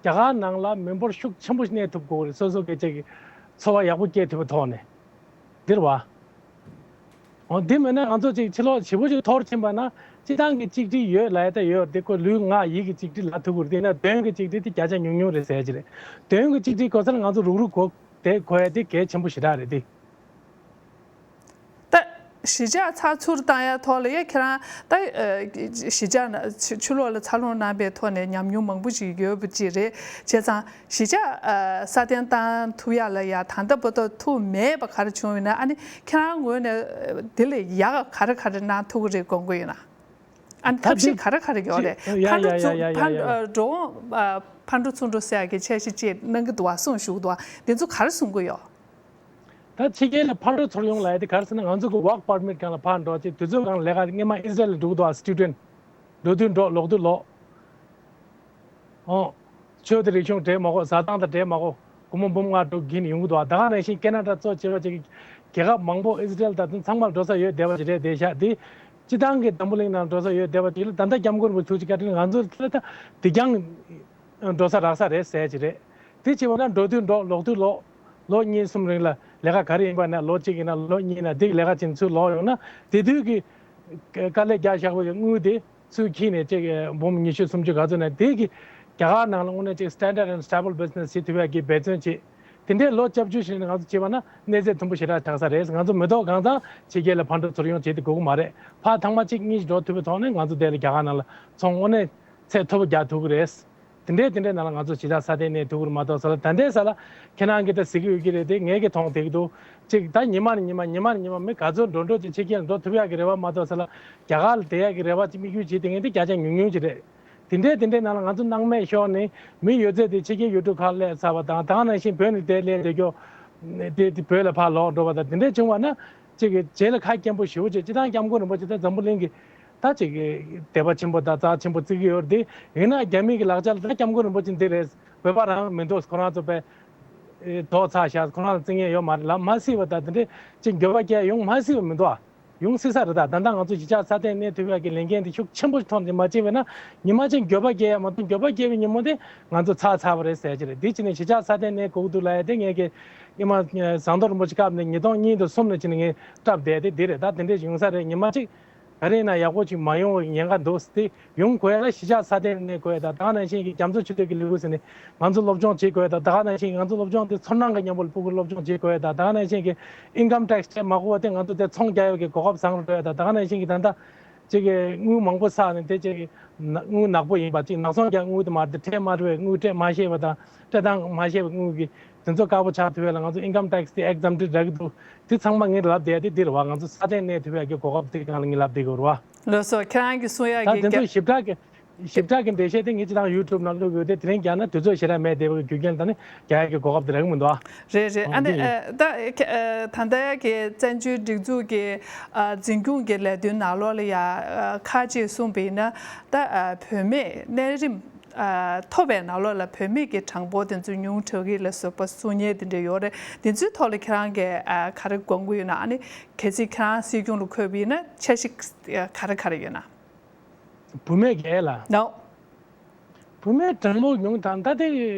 རྒྱ་གར་ནང་ལ་མི་འབོར་ཤུགས་ཆེན་པོ་ཞིག་གནས་ཐུབ་དགོས་རེད། སོ་སོ་སྐད་ཆ་གི་འཚོ་བ་ཡག་པོ་སྐྱེལ་ཐུབ་པའི་ཐོག་ནས་འདིར་བ། འོ་འདི་མེད་ན་ང་ཚོ་ཅིག་ཕྱི་ལོགས་ཞེ་པོ་ཅིག་འཐོར་ཕྱིན་པ་ན་སྤྱི་བཏང་གི་གཅིག་སྒྲིལ་ཡོད་ལབ་ཡ་ད་ཡོད་དེ་ཁོ་ལུས་ངག་ཡིད་ཀྱི་གཅིག་སྒྲིལ་ལ་ཐུག་གི་རེད། དེ་ན་དོན་གྱི་གཅིག་སྒྲིལ་དེ་བརྒྱ་ཆ་ཉུང་ཉུང་རེད་ཟེར་གྱི་རེད། དོན་གྱི་གཅིག་སྒྲིལ་དགོས་ས་ལ་ང་ཚོ་རུག་རུག་གོ་དེ་དགོས་ཡ་དེ་གལ་ཆེན་པོ་ཞེ་དྲག་རེད་དེ། ད་གཞིས་ཆགས་ཚགས་ཚུད་བཏང་ཡ་ཐོག་ལ་ཡ་ཁྱེད་རང་ད་གཞིས་ཆགས་ན་ཕྱི་ཕྱི་ལོགས་ལ་འཚར་ལོངས་གནང་པའི་ཐོག་ནས་ཉམས་མྱོང་མང་པོ་ཞིག་ཡོད་པ་ཅིག་རེད། བྱས་ཙང་གཞིས་ཆགས་སྲ་བརྟན་བཏང་ཐུབ་ཡ་ལ་ཡ་ད་ལྟ་བར་དུ་ཐུབ་མེད་པ་ག་རེ་བྱུང་ཡོད་ན། ཨ་ནི་ཁྱེད་རང་ངོས་ནས་དེ་ལས་ཡག་ག་རེ་ག་རེ་གནང་ཐུབ་ཀྱི་རེད་དགོངས་ཀྱི་ཡོད་ན། ཨ་ནི་ཐབས་ཤེས་ག་རེ་ག་རེ་ཡོད་རེད། ཕར་འགྲོ་ཚུར་ཕར་འགྲོ་འགྲོ་འོང་ཕར་འགྲོ་ཚུར་འགྲོ་ཟེར་ཡ་གི་འཆར་གཞི་ཅིག་གནང་གི་འདུག་བ་གསུངས་བཞུགས་འདུག་བ། འདི་ཚོ་ག་རེ་གསུང་གི་ཡོད། ད་ཕྱི་རྒྱལ་ལ་ཕར་འགྲོ་ཚུར་ཡོང་ལབ་ཡ་དེ་ག་རེ་ཟེར་ན། ང་ཚོ་གི་work permit་སྒང་ལ་ཕར་འགྲོ་ཅིག་དུས་ཚོད་སྒང་ལ་ལས་ཀ་སྔོན་མ་ཨི་སི་རེལ་ལ་འགྲོ་གི་འདུག་ཨ། student། འགྲོ་དུས་འགྲོ། ལོག་དུས་ལོག། ཨོ། ཆོས་དང་རིག་གཞུང་འདྲེས་མ་དགོས། ཟ་སྟངས་དང་འདྲེས་མ་དགོས། སྒོར་མོ་འབུམ་ལྔ་དྲུག་གིན་ཡོང་གི་འདུག་ཨ། ད་ག་ནང་བཞིན་ཁེ་ན་ཌ་གཙོ་བྱས་པ་ཅིག་རྒྱལ་ཁབ་མང་པོ་ཨི་སི་རེལ་དང་དེ་ཚང་མར་འགྲོ་ས་ཡོད་བསྡད་པ་ཅིག་རེད་བསྡད་ཤག་དེ་སྤྱི་བཏང་གི་འཛམ་བུ་གླིང་ནང་འགྲོ་ས་ཡོད་བསྡད་པ་ཅིག་ལ། ད་ལྟ་སྐྱབས་མགོན་རིན་པོ་ཆེ་ཐུགས་རྗེ་བཀའ་དྲིན་ང་ཚོ་ལ་ད་དེ་རྐྱང་འགྲོ་ས་རག་ས་རེད་ཟེར་ཅིག་རེད། དེ་བྱས་པ་ན་འགྲོ་དུས་འགྲོ། ལོག་དུས་ལོག། ལོ་གཉིས་གསུམ་རིང་ལ་ལས་ཀ་ག་རེ་ཡིན་པ་ན། ལོ་གཅིག་ཡིན་ན་ལོ་གཉིས་ན་དེ་ལས་ཀ་བྱས་ནས་ཚུར་ལོག་ཡོང་ན། དེ་དུས་ཀྱི་དཀའ་ལས་རྒྱག་བཞག་པའི་དངུལ་དེ་ཚུར་འཁྱེར་ནས་ཅིག་འབུམ་ཉི་ཤུ་སུམ་ཅུ་ག་ཚོད་ན་དེ་གི་རྒྱ་གར་ནང་ལ་དངོས་གནས་ཅིག་standard and stable business་བྱེད་ཐུབ་ཡག་གི་འབད་བརྩོན་བྱེད། དེ་འདྲའི་ལོ་བཅུ་བཅུ་ཞིག་ང་ཚོ་བྱས་པ་ན་གནས་ཚད་མཐོན་པོ་ཞེ་དྲག་ཆགས་ས་རེད། ང་ཚོ་མི་ཐོག་གང་ཚང་ཕྱི་རྒྱལ་ལ་ཕར་འགྲོ་ཚུར་ཡོང་བྱེད་དེ་དགོས་ཀྱི་མ་རེད། ཕར་ཐེངས་མ་གཅིག་གཉིས་ཤིག་འགྲོ་ཐུབ་པའི་ཐོག་ནས་ང་ཚོ་དེ་ལ་རྒྱ་གར་ནང་ལ་ཚོང་དངོས་གནས་ཚད་མཐོ་པོ་རྒྱག་ཐུབ་ཀྱི་རེད། དེ་འདྲའི་དེ་འདྲའི་ནང་ལ་ང་ཚོ་གཞིས་ཆགས་སྲ་བརྟན་གནས་ཐུབ་ཀྱི་རེད་མ་གཏོགས་ཟེར་ལ། ད་ལྟའི་ཆ་ལ་ཁྱེད་རང་གིས་ད་ཟེར་གྱི་ཡོད་ཀྱི་རེད་དེ། ངས་ཀྱི་མཐོང་བསྡད་ཀྱི་འདུག་ཅིག་ད་ཉི་མ་ནས་ཉི་མ་ཉི་མ་ནས་ཉི་མ་མི་ག་ཚོད་འགྲོ་འགྲོ་ཅིག་ཕྱི་རྒྱལ་འགྲོ་ཐུབ་ཡག་གི་རེ་བ་མ་གཏོགས་ཟེར་ལ། རྒྱ་གར་ལ་བསྡད་ཡག་གི་རེ་བ་ཅིག་དམིགས་ཡུལ་བྱེད་བསྡད་མཁན་དེ་བརྒྱ་ཆ་ཉུང་ཉུང་ཅིག་རེད། དེ་འདྲའི་དེ་འདྲའི་ནང་ལ་ང་ཚོ་སྣང་མེད་ཤོར་ནས་མི་ཡོད་ཚད་དེ་ཕྱི་རྒྱལ་ཡུལ་གྲུ་ཁག་སླེབས་ཚར་བ་དང་། ད་ག་ནང་བཞིན་བོད་ནས་དེ་སླེབས་བསྡད་རྒྱུ་དེ་དེ་བོད་ལ་ཕར་ལོག་འགྲོ་བ་དང་དེ་འདྲའི་བྱུང་བ་ན། གཅིག་གི་རྗེས་ལ་ཁ་སྐྱེངས་པོ་ཞེ་པོ་བྱས། སྤྱིར་བཏང་སྐྱབས་མགོན་རིན་པོ་ཆེ་ད་འཛམ་བུ་གླིང་གི་ད་གཅིག་གི་དད་པ་ཆེན་པོ་དང་རྩ་ཆེན་པོ་བརྩི་གི་ཡོད་རེད་དེ། ཡིན་ན་རྒྱ་མི་གི་ལག་ཆ་ལ་ད་སྐྱབས་མགོན་རིན་པོ་ཆེ་འདི་རེད། བོད་པ་རང་མི་འདུག་ཁོ་རང་ཚོ་པས་ལྡོག་ཚར་ཤག་ཁོ་རང་ལ་བརྩི་མཁན་ཡོད་མ་རེད་ལབ་མ་སྲིད་པ་དང་། དེ་འདྲའི་གཅིག་འགྱོད་པ་སྐྱེ་ཡོང་མ་སྲིད་པ་མི་འདུག་ཨ། ཡོང་སྲིད་ས་རེད། ད་ད་ལྟ་ང་ཚོ་གཞིས་ཆགས་སྲ་བརྟན་གནས་ཐུབ་ཡག་གི་ལས་འགན་དེ་ཤུགས་ཆེན་པོ་ཐོག་ནས་མ་བྱས་པ་ན། ཉི་མ་གཅིག་འགྱོད་པ་སྐྱེ་ཡ་མ་གཏོགས། འགྱོད་པ་སྐྱེ་བའི་ཉིན་མོ་དེ་ང་ཚོ་ཚར་ཚར་བ་རེད་ཟེར་གྱི་རེད། དེ་ཕྱིན་ནས་གཞིས་ཆགས་སྲ་བརྟན་གནས་དགོས་ཀྱི་འདུག་ལབ་ཡ་དེ་ངས་ཀྱི་ཨེ་མ་ཟམ་གདོང་རིན་པོ་ཆེ་སྐབས་ནས་ཉིས་སྟོང་གཉིས་དང་གསུམ་ནས་ཕྱིན་ནས་ངས་བསྒྲགས་བསྡད་དེ་འདི་རེད། ད་དེ་འདྲས་ཡོང་ས་རེད། ཉི་མ་གཅིག་ག་རེ་ཡིན་ན་ཡག་པོ་ཅིག་མ་ཡོང་བའི་ཉེན་ཁ་འདུག་དེ་ཡོང་དགོས་ཡ་ལ་གཞིས་ཆགས་སྲ་བརྟན་གནས་དགོས་ཡ་དང་། ད་ག་ནང་བཞིན་གྱི་རྒྱ་མཚོ་ཆུ་ཚོད་ཀྱི་ལས་འགུལ་ཟེར་ནས་ང་ཚོ་སློབ་སྦྱོང་བྱེད་དགོས་ཡ་དང་། ད་ག་ནང་བཞིན་གྱི་ང་ཚོ་སློབ་སྦྱོང་དེ་ཚོར་སྣང་གི་མཉམ་པོ་ལ་ཕྲུ་གུ་སློབ་སྦྱོང་བྱེད་དགོས་ཡ་དང་། ད་ག་ནང་བཞིན་གྱི་income tax་སྤྲད་མ་དགོས་པ་དེ་ང་ཚོ་དེ་ཚོང་རྒྱག་ཡ་གི་གོ་སྐབས་བཟང་རུ་འགྲོ་ཡ་དང་། ད་ག་ནང་བཞིན་གྱི་ད་ལྟ་ཅིག་གི་དངུལ་མང་པོ་བསགས་ནས་དེ་ཅིག་གི་ན་དངུལ་ནག་པོ་ཡིན་པ་ཅིག་ནག་ཚོང་རྒྱག་དངུལ་དེ་མ་རེད་དེ། ཁྲལ་མ་འགྲོ་བའི་དངུལ། སྤྲད་མ་ཤེས་པ་དང་སྤྲད་སྟངས་མ་ཤེས་པའི་དངུལ་གྱི་དེ་ཚོ་དཀར་པོ་ཆགས་ཐུབ་ཡ་ལ་ང་ཚོ་income tax་དེ་exempted་རག་གི་འདུག་དེ་ཚང་མ་ངས་ལབ་བསྡད་དེ་འདི་རེད་བ། ང་ཚོ་སྲ་བརྟན་གནས་ཐུབ་ཡ་གི་གོ་སྐབས་དེ་སྒང་ལ་ངས་ལབ་བསྡད་གི་རེད་བ། ལགས་སོ། ཁྱེད་རང་གིས་གསུང་ཡ་ད་གི་དེ་ཚོ་ཞིབ་ཕྲ་གི་ཞིབ་ཕྲ་གི་འགྲེལ་བཤད་དེ་ངས་སྤྱིར་བཏང་YouTube་ནང་བླུག་ཡོད་དེ། དེ་རིང་རྒྱག་ན་དུས་ཚོད་ཞེ་དྲག་མེད་བསྡད་པའི་རྒྱུ་རྐྱེན་དང་ནི་རྒྱག་ཡ་གི་གོ་སྐབས་དེ་རག་གི་མི་འདུག་ཨ། རེད་རེད། ཨ་ཨ་ནི་འདི་ཨ་ད་ཨ་ད་ལྟ་གི་བཙན་བྱོལ་སྒྲིག་འཛུགས་ཀྱི་ཨ་འཛིན་སྐྱོང་གི་ལས་དོན་ནང་ལོགས་ལ་ཡ་ཨ་ཁ་ཅིག་གསུངས་པ་ཡིན་ན། ད་ཨ་བུད་མེད་གནས་རིམ་ཨ་མཐོ་བའི་ནང་ལོགས་ལ་བུད་མེད་ཀྱི་གྲངས་འབོར་དེ་ཚོ་ཉུང་དྲགས་ཀྱི་ལ་སོགས་པ་གསུང་མཁན་དེ་འདྲ་ཡོད་རེད། དེ་ཚོའི་ཐོག་ལ་ཁྱེད་རང་གིས་ཨ་ག་རེ་དགོངས་ཀྱི་ཡོད་ན། ཨ་ནི་གལ་སྲིད་ཁྱེད་རང་སྲིད་སྐྱོང་ལ་འཁོད་པ་ཡིན་ན་འཆར་གཞི་ག་རེ་ག་རེ་ཡོད་ན། བུད་མེད་ཀྱི་ལ། ནོ། བུད་མེད་གྲངས་འབོར་ཉུང་དང་། ད་དེ་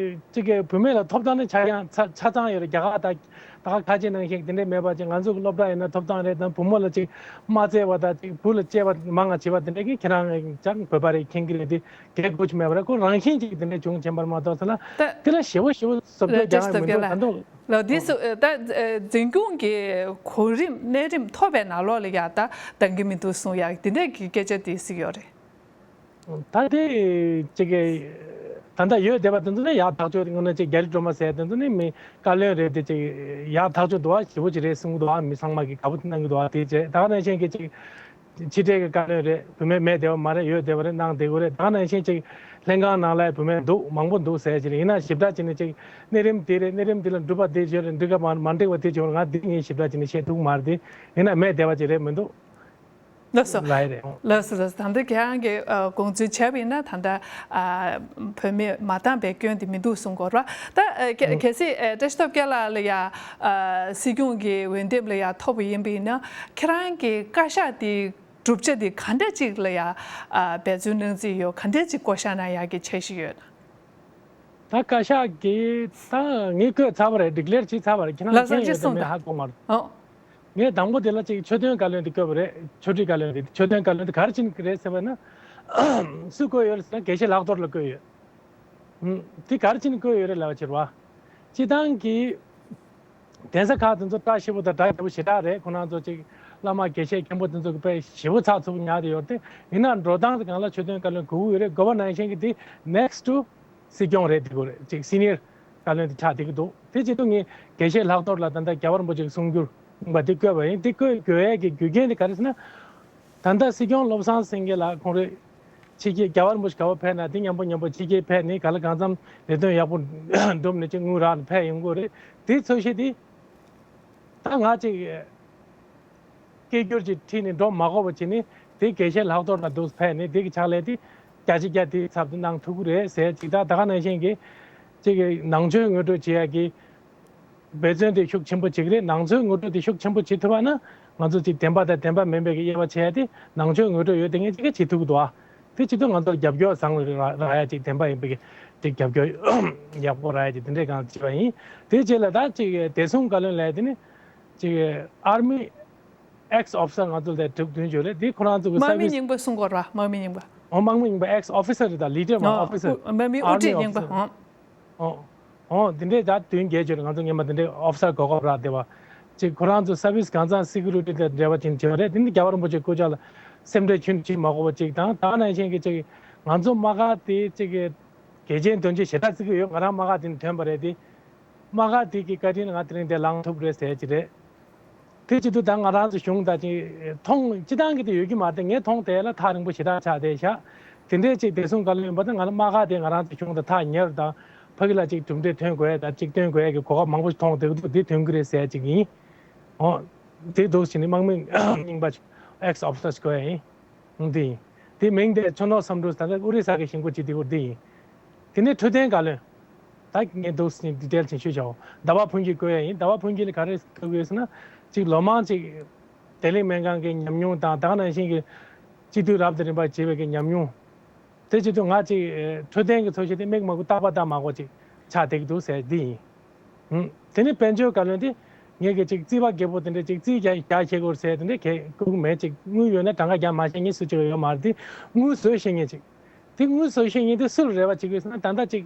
གཅིག་གི་བུད་མེད་ལ་ཐོབ་ཐང་ནི་ཆ་ཡང་ཆ་ཆ་ཚང་ཡོད་རེད། རྒྱ་གར་ད་ད་ག་ཁ་ཆེ་ནང་བཞིན་དེ་འདྲས་མེད་པ་ཅིག་ང་ཚོ་གི་སློབ་གྲྭ་ཡིན་ན་ཐོབ་ཐང་རེད་དང་། བུ་མོ་ལ་ཅིག་མ་བཙལ་བ་དང་། ཅིག་བུ་ལ་སྐྱེས་པ་མང་ང་བྱེད་པ་དེ་འདྲས་ཀྱི་ཁྱེད་རང་ཅང་བོད་པ་རེད་མཁྱེན་གྱི་རེད། དེ་གལ་དགོས་ཀྱི་མེད་པ་རེད། ཁོ་རང་བཞིན་ཅིག་དེ་འདྲས་བྱུང་ཕྱིན་པར་མ་གཏོགས་ཟེར་ལ། ད་དེ་ལ་ཞེ་པོ་ཞེ་པོ་བཟོ་བཅོས་རྒྱག་ཡ་མི་འདུག་ད་འདུག་ལགས། འདི་སུ་ཨ་ད་ཨ་འཛིན་སྐྱོང་གི་གོ་རིམ་གནས་རིམ་མཐོ་བའི་ནང་ལོགས་ལ་ཡ་ད་འདང་གི་མི་འདུག་གསུང་ཡ་དེ་འདྲས་ཀྱི་སྐད་ཆ་དེ་གཟིགས་ཡོད་རེད། ད་དེ་ཅིག་གི་ད་ལྟ་ཡོད་བསྡད་པ་དེ་ཚོ་ནི་ཡག་ཐག་ཆོད། དངོས་གནས་ཅིག་རྒྱ་རི་སྒྲོལ་མ་ཟེར་དེ་ཚོ་ནི་མི་བཀའ་བློན་རེད་དེ། ཅིག་ཡག་ཐག་ཆོད་འདུག་བ། ཞེ་པོ་ཅིག་རེད་གསུང་གི་འདུག་བ། མི་ཚང་མ་གི་དགའ་པོ་གནང་གི་འདུག་བ། དེ་བྱས་ད་ག་ནང་བཞིན་གྱི་ཅིག་ཕྱི་འབྲེལ་གྱི་བཀའ་བློན་རེད། བུད་མེད་མེད་བསྡད་པ་མ་རེད། ཡོད་བསྡད་པ་རེད། གནང་བསྡད་ཀྱི་རེད། ད་ག་ནང་བཞིན་ཅིག་ལྷན་ཁང་ནང་ལ་བུད་མེད་འདུག་མང་པོ་འདུག་ཟེར་ཅིག་རེད། ཡིན་ན་ཞིབ་ཕྲ་བྱས་ནས་ཅིག་གནས་རིམ་དེ་རེད། གནས་རིམ་དེ་ལ་འགྲུབ་པ་དེ་བྱས་རེད། འགྲིག་ག་མ་མ་འགྲིག་པ་དེ་བྱས་རེད། ང་འདི་ངས་ཞིབ་ཕྲ་བྱས་ནས་བཤད་ཐུབ་མ་རེད། དེ་ཡིན་ན་མེད་བསྡད་པ་ཅིག་རེད་མི་འདུག་ལགས་སོ། ལགས་རེད། ལགས་སོ་ལགས་སོ། ད་ལྟ་ཁྱེད་རང་གིས་ཨ་དགོངས་ཚུལ་བྱས་པ་ཡིན་ན་ད་ལྟ་ཨ་བུད་མེད་མ་བཏང་པའི་སྐྱོན་དེ་མི་འདུག་གསུང་གི་ཡོད་རེད་བ། ད་ཨ་གལ་གལ་སྲིད་ཨ་བཀྲ་ཤིས་སྟོབས་རྒྱལ་ལགས་ལ་ཡ་ཨ་སྲིད་སྐྱོང་གི་འོས་འདེམས་ལ་ཡ་ཐོབ་པ་ཡིན་པ་ཡིན་ན། ཁྱེད་རང་གི་བཀའ་ཤག་དེ་གྲུབ་ཆ་དེ་ག་འདྲ་ཅིག་ལ་ཡ་ཨ་འབད་བརྩོན་གནང་རྩིས་ཡོད། ག་འདྲ་ཅིག་བསྐོ་བཞག་གནང་ཡག་གི་འཆར་གཞི་ཡོད་ན། ད་བཀའ་ཤག་གིས་ད་ངས་བསྐོས་ཚར་བ་རེད། ཌི་ཀི་ལེར་བྱས་ཚར་བ་རེད། ཁྱེད་རང་ལགས་སོ། མཁྱེན་ཡོད་ཅི་དེ་གསུངས་མེད་དང་ཧ་གོ་མ་རེད། ཨོ། ངས་དང་པོ་དེ་ལ་ཅིག་ཆོས་དོན་བཀའ་བློན་དེ་བསྐོས་པ་རེད། ཆོས་ཁྲིད་བཀའ་བློན་དེ། ཆོས་དོན་བཀའ་བློན་དེ་ག་རེ་བྱས་ནས་རེད་ཟེར་བ་ན། སུ་བསྐོས་ཡོད་རེད་ཟེར་ན་དགེ་བཤེས་ལྷག་རྡོར་ལགས་བསྐོས་ཡོད། ཧུམ། དེ་ག་རེ་བྱས་ནས་བསྐོས་ཡོད་རེད་ལབ་པ་ཕྱིར་བ། སྤྱིར་བཏང་གི་གདན་ས་ཁག་དེ་ཚོ་བཀྲ་ཤིས་པོ་དང་གྲ་རྒྱས་པོ་ཞེ་དྲག་རེད། ཁོ་རང་ཚོ་ཅིག་བླ་མ་དགེ་བཤེས་མཁན་པོ་དེ་ཚོ་གི་དཔེ་ཞེ་པོ་ཚགས་ཚུད་པོ་ཉར་བསྡད་ཡོད་རེད་དེ། ཡིན་ན་འགྲོ་སྟངས་དེ་སྒང་ལ་ཆོས་དོན་བཀའ་བློན་དགོས་ཀྱི་ཡོད་རེད། དགོས་པ་ནང་བཞིན་གྱི་དེ་next to་སྲིད་སྐྱོང་རེད་བསྡད་ཀྱི་ཡོད་རེད། ཅིག་སི་ནི་ཡར་བཀའ་བློན་དེ་ཆགས་བསྡད་ཀྱི་འདུག་དེ་བྱེད་དུས་ངས་དགེ་བཤེས་ལྷག་རྡོར་ལགས་ད་ལྟ་རྒྱལ་བ་རིན་པོ་ཆེ་གི་གསུང་སྒྱུར་གསུངས་པ་དེ་བསྐོས་པ་ཡིན། དེ་བསྐོས་དགོས་ཡས་ཀྱི་རྒྱུ་རྐྱེན་དེ་ག་རེ་ཟེར་ན། ད་ལྟ་སྲིད་སྐྱོང་བློ་བཟང་སེང་གེ་ལགས་ཁོང་རེད། ཕྱི་རྒྱལ་རྒྱལ་བ་རིན་པོ་ཆེ་ག་པར་ཕེབས་ན་དེ་མཉམ་པོ་མཉམ་པོ་ཕྱི་རྒྱལ་ཕེབས་ནས་ག་ལ་གང་འཚམ་ལས་དོན་ཡག་པོ་བསྒྲུབས་ནས་ཅིག་དངུལ་རག་ནས་ཕེབས་ཡོང་གི་རེད། དེ་ཚོད་ཤེས་དེ་ ད་ང་ཅིག་སྐད་སྒྱུར་གྱི་ཁྲིད་ནས་འགྲོ་མ་དགོས་པ་བྱས་ནས་དེ་དགེ་བཤེས་ལྷག་རྡོར་ལ་འདུག་ཕེབས་ནས་དེ་གི་ཕྱག་ལས་དེ་བརྒྱ་ཆ་བརྒྱ་དེའི་ཚབ་ཏུ་གནང་ཐུབ་ཀྱི་རེད་ཟེར་ཅིག་ད་ད་ག་ནང་བཞིན་གྱི་ཅིག་གི་ནང་ཆོས་ངོ་སྤྲོད་བྱེད་ཡ་གི་འབད་བརྩོན་དེ་ཤུགས་ཆེན་པོ་བྱེད་ཀྱི་རེད། ནང་ཆོས་ངོ་སྤྲོད་དེ་ཤུགས་ཆེན་པོ་བྱེད་ཐུབ་པ་ན་ང་ཚོ་ཅིག་བདེན་པ་དང་བདེན་པ་མིན་པའི་གི་དབྱེ་བ་ཕྱེ་ཡ་དེ་ནང་ཆོས་ངོ་སྤྲོད་ཡོད་དེ་ངས་ཅིག་གི་བྱེད་ཐུབ་ཀྱི་འདུག་ཨ། དེ་བྱེད་དུས་ང་ཚོར་རྒྱབ་སྐྱོར་བཟང་ར་རག་ཡ་ཅིག་བདེན་པ་ཡིན་པའི་གི་ཅིག་རྒྱབ་སྐྱོར་ཡག་པོ་རག་ཡ་ཅིག་དེ་འདྲའི་གང་བྱེད་པ་ཡིན། དེའི་རྗེས་ལ་ད་ཅིག་བདེ་སྲུང་བཀའ་བློན་ལབ་ཡ་དེ་ནི་ཅིག་army ex officer ང་ཚོ་ལ་དྲུག་བདུན་ཡོད་རེད། དེ་ཁོ་རང་ཚོ་གི་དམག་མི་service རྙིང་པ་གསུང་དགོས་ར། དམག་མི་རྙིང་པ། ཨོ་དམག་མི་རྙིང་པ་ex officer རེད། ད་leader མ་ཨོ་officer དམག་མི་དབུ་ཁྲིད army རྙིང་པ། officer ཨོ། ཨོ་ཨོ་དེ་འདྲའི་ད་བདུན་བརྒྱད་ཅུ་རེད། ང་ཚོ་སྔོན་མ་དེ་འདྲའི་officer གོ་སྐབས་རག་བསྡད་པ། ཅིག་ཁོ་རང་ཚོ་service གང་ཚང་security དང་འབྲེལ་བ་ཅན་བྱེད་པ་རེད། དེ་ནི་རྒྱལ་བ་རིན་པོ་ཆེ་སྐུ་ཕྱྭ་ལ་སེམས་ཁྲལ་ཁྱོན་ནས་བྱེད་མ་དགོས་པ་ཅིག་དང་ད་ག་ནང་བཞིན་གྱི་ཅིག་ང་ཚོ་དམག་སྒར་དེ་ཅིག་གི་གལ་ཆེན་དོན་ཆེན་ཞེ་དྲག་བརྩི་གི་ཡོད། ང་རང་དམག་སྒར་དེ་ནས་ཐོན་པ་རེད་དེ། དམག་སྒར་དེ་གི་བཀའ་དྲིན་ང་དེ་རིང་འདིར་ལངས་ཐུབ་རེད་ཟེར་གྱི་རེད། དེ་བྱེད་དུས་ད་ང་རང་ཚོ་གཞུང་ད་ཅིག་མཐོང་སྤྱི་བཏང་གི་དེ་ཡོད་ཀྱི་མ་རེད། ངས་མཐོང་དེ་ལ་ཐག་རིང་པོ་ཞེ་དྲག་ཆགས་བསྡད་ཤག་དེ་འདྲའི་ཅིག་བདེ་སྲུང་བཀའ་བློན་ཡིན་པ་དང་ང་ལ་དམག་སྒར་དེ་ང་རང་ཚོ་གཞུང་དང་ཐག་ཉེ་རུ་དང་ཕ་གི་ལ་ཅིག་གྲུབ་འབྲས་ཐོན་དགོས་ཡ་དང་ཅིག་སྟོན་དགོས་ཡ་གི་གོ་སྐབས་མང་པོ་ཞིག་མཐོང་བསྡད་འདུག་དེ་ཐོན་གི་རེད་ཟེར་ཅིག་ཡིན། འོ། དེ་འདུག་ཕྱིན་ནི་དམག་མི་རྙིང་པ་ex officer ཞིག་དགོས་ཡ་ཡིན། འདི་ཡིན། དེ་མིང་དེ་ཆོ་ནོ་བསམ་འགྲུབ་ད་ལྟ་ཨོ་རི་ས་གི་ཞིང་ཁོ་ཅིག་དེ་གུར་འདི་ཡིན། དེ་ནས་འཕྲོད་བསྟེན་བཀའ་བློན། ད་ངས་འདུག་སེ་detail ཅིག་ཞུས་ཆོག་ཟླ་བ་ཕུན་སྐྱིད་བསྐོས་ཡ་ཡིན། ཟླ་བ་ཕུན་སྐྱིད་ལ་ག་རེ་བསྐོས་དགོས་ཟེར་ན། གཅིག་ལོ་མང་གཅིག་བདེ་ལེགས་སྨན་ཁང་གི་ཉམས་མྱོང་དང་ད་ག་ནང་བཞིན་གྱི་སྤྱི་འཐུས་རབ་དང་རིམ་པ་བྱས་པའི་གི་ཉམས་མྱོང་། དེ་བྱེད་དུས་ང་གཅིག་འཕྲོད་བསྟེན་གྱི་འཚོ་བྱེད་དེ་མིག་མང་པོ་རྟག་པ་ལྟ་མ་དགོས་ཅིག་ཆགས་བསྡད་ཀྱི་འདུག་ཟེར་འདི་ཡིན། ཧུམ། དེ་ནས་དཔལ་འབྱོར་བཀའ་བློན་དེ། ངས་གི་ཅིག་རྩིས་པ་རྒད་པོ་དེ་འདྲས་ཅིག་རྩིས་རྒྱག་རྒྱག་ཤེས་དགོས་ཟེར་དེ་འདྲས་གས་བསྐུར་གི་མེད། ཅིག་དངུལ་ཡོད་ན་གྲངས་ཀ་རྒྱག་མ་ཤེས་མཁན་སུ་གཅིག་ཡོད་མ་རེད་དེ། དངུལ་བཟོ་ཤེས་མཁན་ཅིག་དེ་དངུལ་བཟོ་ཤེས་མཁན་དེ་སུ་ལ་རེ་བ་བྱེད་དགོས་ཟེར་ན་ད་ལྟ་ཅིག་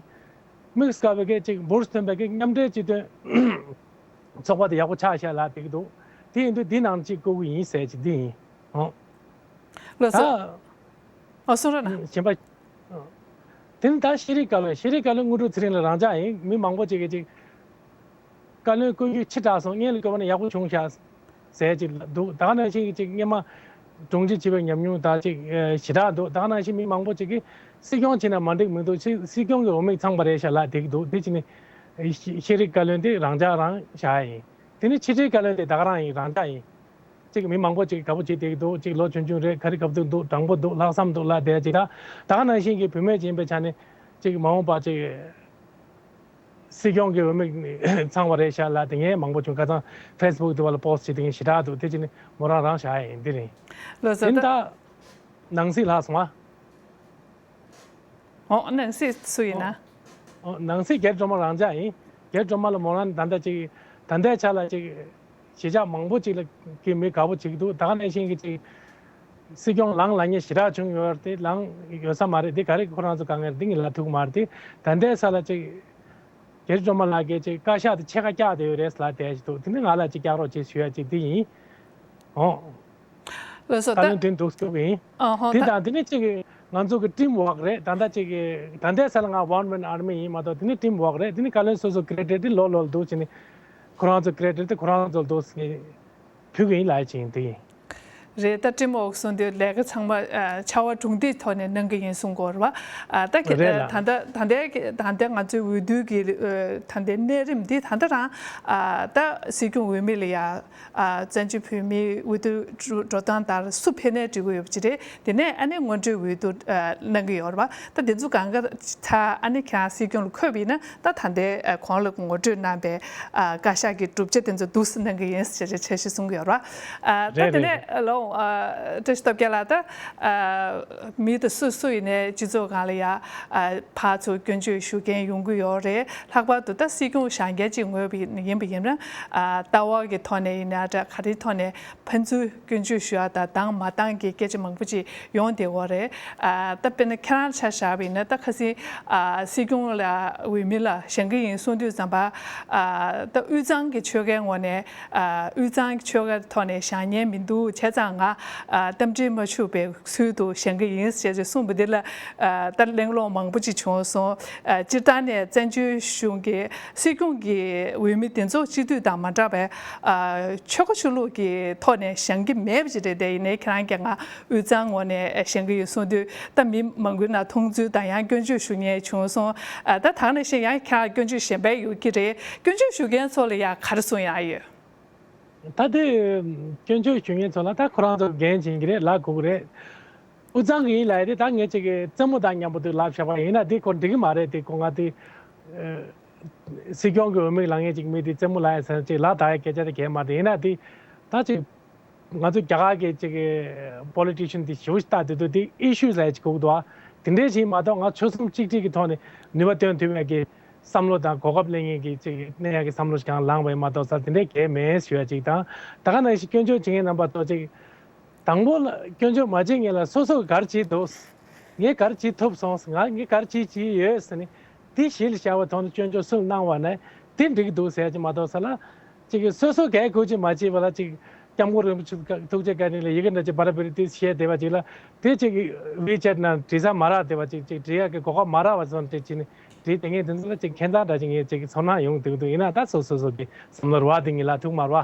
དམིགས་བཀར་བའི་གི་ཅིག་འབུར་སྟོན་པའི་གི་མཉམ་འབྲེལ་སྤྱི་མཐུན་ཚོགས་པ་དེ་ཡག་པོ་ཆགས་ཤག་ལབ་བསྡད་ཀྱི་འདུག་དེ་ཡིན་དུས་འདི་ནང་གཅིག་བསྐུར་གི་ཡིན་ཟེར་ཅིག་འདི་ཡིན། ཨོ། ལགས་སོ། ད། ཨོ་སོང་ར་ན། གཞན་པ། དེ་ནི་ད་ཤེས་རིག་བཀའ་བློན། ཤེས་རིག་བཀའ་བློན་དངོས་གྲུབ་ཚེ་རིང་ལགས་རང་འཇགས་ཡིན། མི་མང་པོ་ཅིག་གིས་ཅིག་བཀའ་བློན་བསྐོ་རྒྱུ་ཕྱི་དྲགས་སོང་། སྔོན་ལ་བསྐོས་པ་ན་ཡག་པོ་བྱུང་ཤག་ཟེར་ཅིག་འདུག་ད་ག་ནང་བཞིན་གྱི་ཅིག་སྔོན་མ་དྲུང་ཆེ་བྱས་པའི་ཉམས་མྱོང་དང་ཅིག་ཞེ་དྲག་འདུག་ད་ག་ནང་བཞིན་མི་མང་པོ་ཅིག་གིས་སྲིད་སྐྱོང་བྱས་ན་མ་འགྲིག་མི་འདུག་སྲིད་སྲིད་སྐྱོང་གི་འོས་མི་ཚང་པ་རེད་ཤག་ལབ་བསྡད་ཀྱི་འདུག་དེ་བྱས་ནས་ཤེས་རིག་བཀའ་བློན་དེ་རང་འཇགས་རང་བཞག་ཡིན། དེ་ནས་ཕྱི་དྲིལ་བཀའ་བློན་དེ་ད་ག་རང་ཡིན། རང་འཇགས་ཡིན། ཅིག་མི་མང་པོ་ཅིག་དགའ་པོ་བྱེད་བསྡད་ཀྱི་འདུག་ཅིག་ལོ་ཆུང་ཆུང་རེད། ག་རེ་གབ་ཚིག་འདུག་དྲང་པོ་འདུག་ལྷག་བསམ་འདུག་ལབ་བསྡད་ཅིག་ད་ད་ག་ནང་བཞིན་གྱི་བུད་མེད་ཅིག་ཡིན་པའི་ཆ་ནས་ཅིག་མ་འོངས་པ་ཅིག་སྲིད་སྐྱོང་གི་འོས་མི་ཚང་བ་རེད་ཤག་ལབ་དེ་ངས་མང་པོ་བྱུང་། ཁ་སང་Facebook དེ་བ་ལ་post བྱེད་དེ་ངས་ཞེ་དྲག་འདུག་དེ་ཅིག་ནི་མོ་རང་རང་བཞག་ཡིན་འདི་རེད། ལོ་ཟ་དེ་ནི་ད་ད་ནང་སྲིད་ལྷག་སོང་ཨ། ཨོ་ནང་སྲིད་སུ་ཡིན་ན། ཨོ་ནང་སྲིད་རྒྱ་སྒྲོལ་མ་རང་འཇགས་ཡིན། རྒྱ་སྒྲོལ་མ་ལ་མོ་རང་ད་ལྟ་ཅིག་ད་ལྟའི་ཆ་ལ་ཅིག་གཞིས་ཆགས་མང་པོ་ཅིག་ལ་གི་མི་དགའ་པོ་བྱེད་ཀྱི་འདུག་ད་ག་ནང་བཞིན་གྱི་ཅིག་སྲིད་སྐྱོང་ལངས་ལ་ཉེ་ཞེ་དྲག་བྱུང་ཡོད་རེད་དེ་ལངས་ཡོད་ས་མ་རེད་དེ་ག་རེ་ཁོ་རང་ཚོ་དཀའ་ངལ་འདི་ངས་ལབ་ཐུབ་ཀྱི་མ་རེད་དེ་ད་ལྟའི་ས་ལ་ཅིག་རྒྱ་སྒྲོལ་མ་ལགས་ཀྱིས་ཅིག་བཀའ་ཤག་དེ་ཕྱེད་ཀ་བཀྱག་བསྡད་ཡོད་རེད་ལབ་བསྡད་ཅིག་འདུག་དེ་ནི་ང་ལ་ཅིག་བཀྱག་རོགས་བྱེད་ཞུ་ཡ་ཅིག་འདི་ཡིན། ཨོ། ལགས་སོ། བཀའ་བློན་ད་དོན་འདུག་སྐྱོབ་ཡིན། ཨ་ཧོ། དེ་ད་དང་དེ་ནི་གཅིག་གི་ང་ཚོ་གི་team work རེད། ད་ལྟ་གཅིག་གི་ད་ལྟའི་ས་ལ་ང་one man army ཡིན་མ་གཏོགས་དེ་ནི་team work རེད། དེ་ནི་བཀའ་བློན་སོ་སོ་credit དེ་ལོ་ལོ་ལ་འདུག་བྱས་ནི་ཁོ་རང་ཚོ་credit དེ་ཁོ་རང་ཚོ་ལ་འདུག་ཟེར་ནི་ཕུལ་གི་ཡིན་ལབ་ཡ་ཅིག་ཡིན་དེ་ཡིན། རེད། ད་team work གསུང་དུས་ལས་ཀ་ཚང་མ་ཨ་ཕྱར་བ་གྲུ་འདེགས་ཐོག་ནས་གནང་གི་ཡིན་གསུང་གི་ཡོད་རེད་པ། ཨ་ད་གི་རེད་ལ། ད་ལྟ་ད་ལྟའི་ད་ལྟ་ང་ཚོའི་འོས་བསྡུ་གི་ཨ་ད་ལྟའི་གནས་རིམ་འདི་ད་ལྟ་རང་ཨ་ད་སྲིད་སྐྱོང་འོས་མི་ལ་ཡ། ཨ་བཙན་བྱོལ་བོད་མིའི་འོས་བསྡུ་འགྲོ་སྟངས་ལྟར་སུ་ཕེབས་ནའི་འགྲིག་གི་ཡོད་པ་ཅིག་རེད། དེ་ནས་ཨ་ནི་སྔོན་འགྲོའི་འོས་བསྡུ་ཨ་གནང་གི་ཡོད་རེད་པ། ད་དེ་ཚོ་གང་ག་ཚ་ཨ་ནི་ཁྱེད་རང་སྲིད་སྐྱོང་ལ་འཁོད་པ་ཡིན་ན་ད་ད་ལྟའི་ཨ་གོང་ལ་ངོ་སྤྲོད་གནང་པའི་ཨ་བཀའ་ཤག་གི་གྲུབ་ཆ་དེ་ཚོ་འདུག་སེ་གནང་གི་ཡིན་ཞེས་འཆར་གཞི་གསུང་གི་ཡོད་རེད་པ། ཨ་ད་རེད་དེ་རེད་ནས་རེད། ལོ་ཨ་བཀྲ་ཤིས་སྟོབས་རྒྱལ་ལགས། ད་ཨ་མི་དེ་སུ་སུ་ཡིན་ནའི་སྤྱི་ཚོགས་སྒང་ལ་ཡ་ཨ་ཕར་ཚུར་སྐྱོན་བརྗོད་ཞུ་མཁན་ཡོང་གི་ཡོད་རེད། ལྷག་པར་དུ་ད་སྲིད་སྐྱོང་བཞེངས་མཁན་ཅིག་ངོས་པ་ཡིན་པ་ཡིན་ན་ཨ་ལྟ་བ་གི་ཐོག་ནས་ཡིན་ན་འདྲ་ག་རེའི་ཐོག་ནས་ཕན་ཚུན་སྐྱོན་བརྗོད་ཞུ་ཡ་དང་དང་མ་བཏང་གི་སྐད་ཆ་མང་པོ་ཅིག་ཡོང་བསྡད་ཡོད་རེད། ཨ་ད་དཔེར་ན་ཁྱེད་རང་ཆ་བཞག་པ་ཡིན་ན་ད་ཁ་སང་ཨ་སྲིད་སྐྱོང་ལ་འོས་མི་ལ་བཞེངས་ཀྱི་ཡིན་གསུང་དུས་ཙམ་པ་ཨ་ད་དབུས་གཙང་གི་ཆོལ་ཁའི་ངོས་ནས་ཨ་དབུས་གཙང་གི་ཆོལ་ཁའི་ཐོག་ནས་བཞེངས་མཁན་མི་འདུག་བྱས་ཙང་ང་ཨ་རྟ་མགྲིན་མ་འཕྱུག་པའི་ཚུལ་དུ་བཞེངས་ཀྱི་ཡིན་ཞེས་གསུངས་པ་འདི་ལ་ཨ་ད་གླེང་སློང་མང་པོ་ཅིག་བྱུང་སོང་། ཨ་སྤྱིར་བཏང་ནས་བཙན་བྱོལ་གཞུང་གི་སྲིད་སྐྱོང་གི་འོས་མི་དེ་ཚོ་སྤྱི་འཐུས་དང་མ་འདྲ་བའི་ཨ་ཆོལ་ཁ་ཆོས་ལུགས་ཀྱི་ཐོག་ནས་བཞེངས་ཀྱི་མེད་པ་ཅིག་རེད། དེ་ཡིན་ནའི་ཁྱེད་རང་གིས་ང་དབུས་གཙང་ངོས་ནས་བཞེངས་ཀྱི་ཡོད་གསུངས་དུས་ད་མི་མང་པོའི་ནང་མཐོང་ཚུལ་དང་ཡང་སྐྱོན་བརྗོད་ཞུ་མཁན་བྱུང་སོང་། ཨ་ད་ད་ག་ནང་བཞིན་ཡང་ཁྱེད་རང་སྐྱོན་བརྗོད་གཞན་པ་ཡོད་ཀྱི་རེད། སྐྱོན་བརྗོད་ཞུ་མཁན་ཚོ་ལ་ཡང་ག་རེ་གསུང་ཡག་ཡོད། ད་དེ་སྐྱོན་བརྗོད་ཞུ་མཁན་ཚོ་ལ་ད་ཁོ་རང་ཚོ་འགན་བྱིན་གྱི་རེད། ལབ་དགོས་ཀྱི་རེད། དབུས་གཙང་གི་ཡིན་ལབ་ཡ་དེ་ད་ངས་ཅིག་གི་རྩེད་མོ་དང་མཉམ་པོ་དེ་ལབ་བཞག་པ་ཡིན་ན་དེ་ཁོ་འགྲིག་གི་མ་རེད། དེ་ཁོ་ང་དེ་སྲིད་སྐྱོང་གི་འོས་མི་ལངས་མཁན་ཅིག་མི་དེ་རྩེད་མོ་ལབ་ཡ་ཟེར་ཅིག་ལབ་ད་ཡ་སྐད་ཆ་དེ་གས་མ་རེད། ཡིན་ན་དེ་ད་ཅིག་ང་ཚོ་རྒྱ་གར་གྱི་ཅིག་གི་པོ་ལི་ཊི་ཤན་དེ་ཞེ་པོ་ཞིག་ལྟ་དེ་དུས་དེ་ཨི་ཤུ་ཟེར་ཅིག་གོ་གི་འདུག་ཨ། དེ་འདྲའི་ཞིག་མ་གཏོགས་ང་ཆོལ་གསུམ་གཅིག་སྒྲིལ་གྱི་ཐོག་ནས་ནུས་པ་བཏོན་ཐུབ་ཡ་གི་བསམ་བློ་དང་གོ་སྐབས་ལེན་མཁན་གྱི་ཅིག་གནས་ཡག་གི་བསམ་བློ་ཞིག་གང་ལངས་པ་ཡིན་མ་གཏོགས་ས་དེ་འདྲའི་གལ་མེད་ཞུ་ཡ་ཅིག་དང་། ད་ག་ནང་བཞིན་སྐྱོན་བརྗོད་བྱེད་མཁན་རྣམ་པ་ཚོ་ཅིག་དང་པོ་ལ་སྐྱོན་བརྗོད་མ་བྱེད་སྔོན་ལ་སོ་སོ་ག་རེ་བྱེད་འདུག་ངས་ག་རེ་བྱེད་ཐུབ་སོང་། ང་ངས་ག་རེ་བྱེད་བྱེད་ཡོད་ཟེར་ནས་དེ་གཞི་ལ་བཞག་པའི་ཐོག་ནས་སྐྱོན་བརྗོད་སུ་ལ་གནང་བ་ནས་དེ་འགྲིག་གི་འདུག་ཟེར་ཡ་ཅིག་མ་གཏོགས་ས་ལ་ཅིག་སོ་སོ་གས་གུ་ཅིག་མ་བྱེད་པ་ལ་ཅིག་སྐྱབས་མགོན་རིན་པོ་ཆེ་ཐུགས་རྗེ་བཀའ་དྲིན་ལ་ཡི་གེ་འདྲ་ཅིག་བར་བར་དེ་བཤད་བསྡད་པ་ཅིག་ལ་དེ་ཅིག་ཝི་ཆེ་ཊི་ནང་བྲིས་ས་མ་རག་བསྡད་པ་ཅིག་ཅིག་བྲིས་ཡག་གི་གོ་སྐབས་མ་རག་པ་སོང་དེ་ཅིག་ནས་བྲིས་བསྡད་མཁན་དེ་ཚོ་ལ་ཅིག་ཁྱད་མཚར་འདྲ་ཅིག་ངས་ཅིག་ཚོར་སྣང་ཡོང་བསྡད་ཀྱི་འདུག་ཡིན་ན་ད་སོ་སོ་སོ་གི་བསམ་བློ་རེད་བ། དེ་ངེད་ལ་ཐུག་མ་རེད་བ།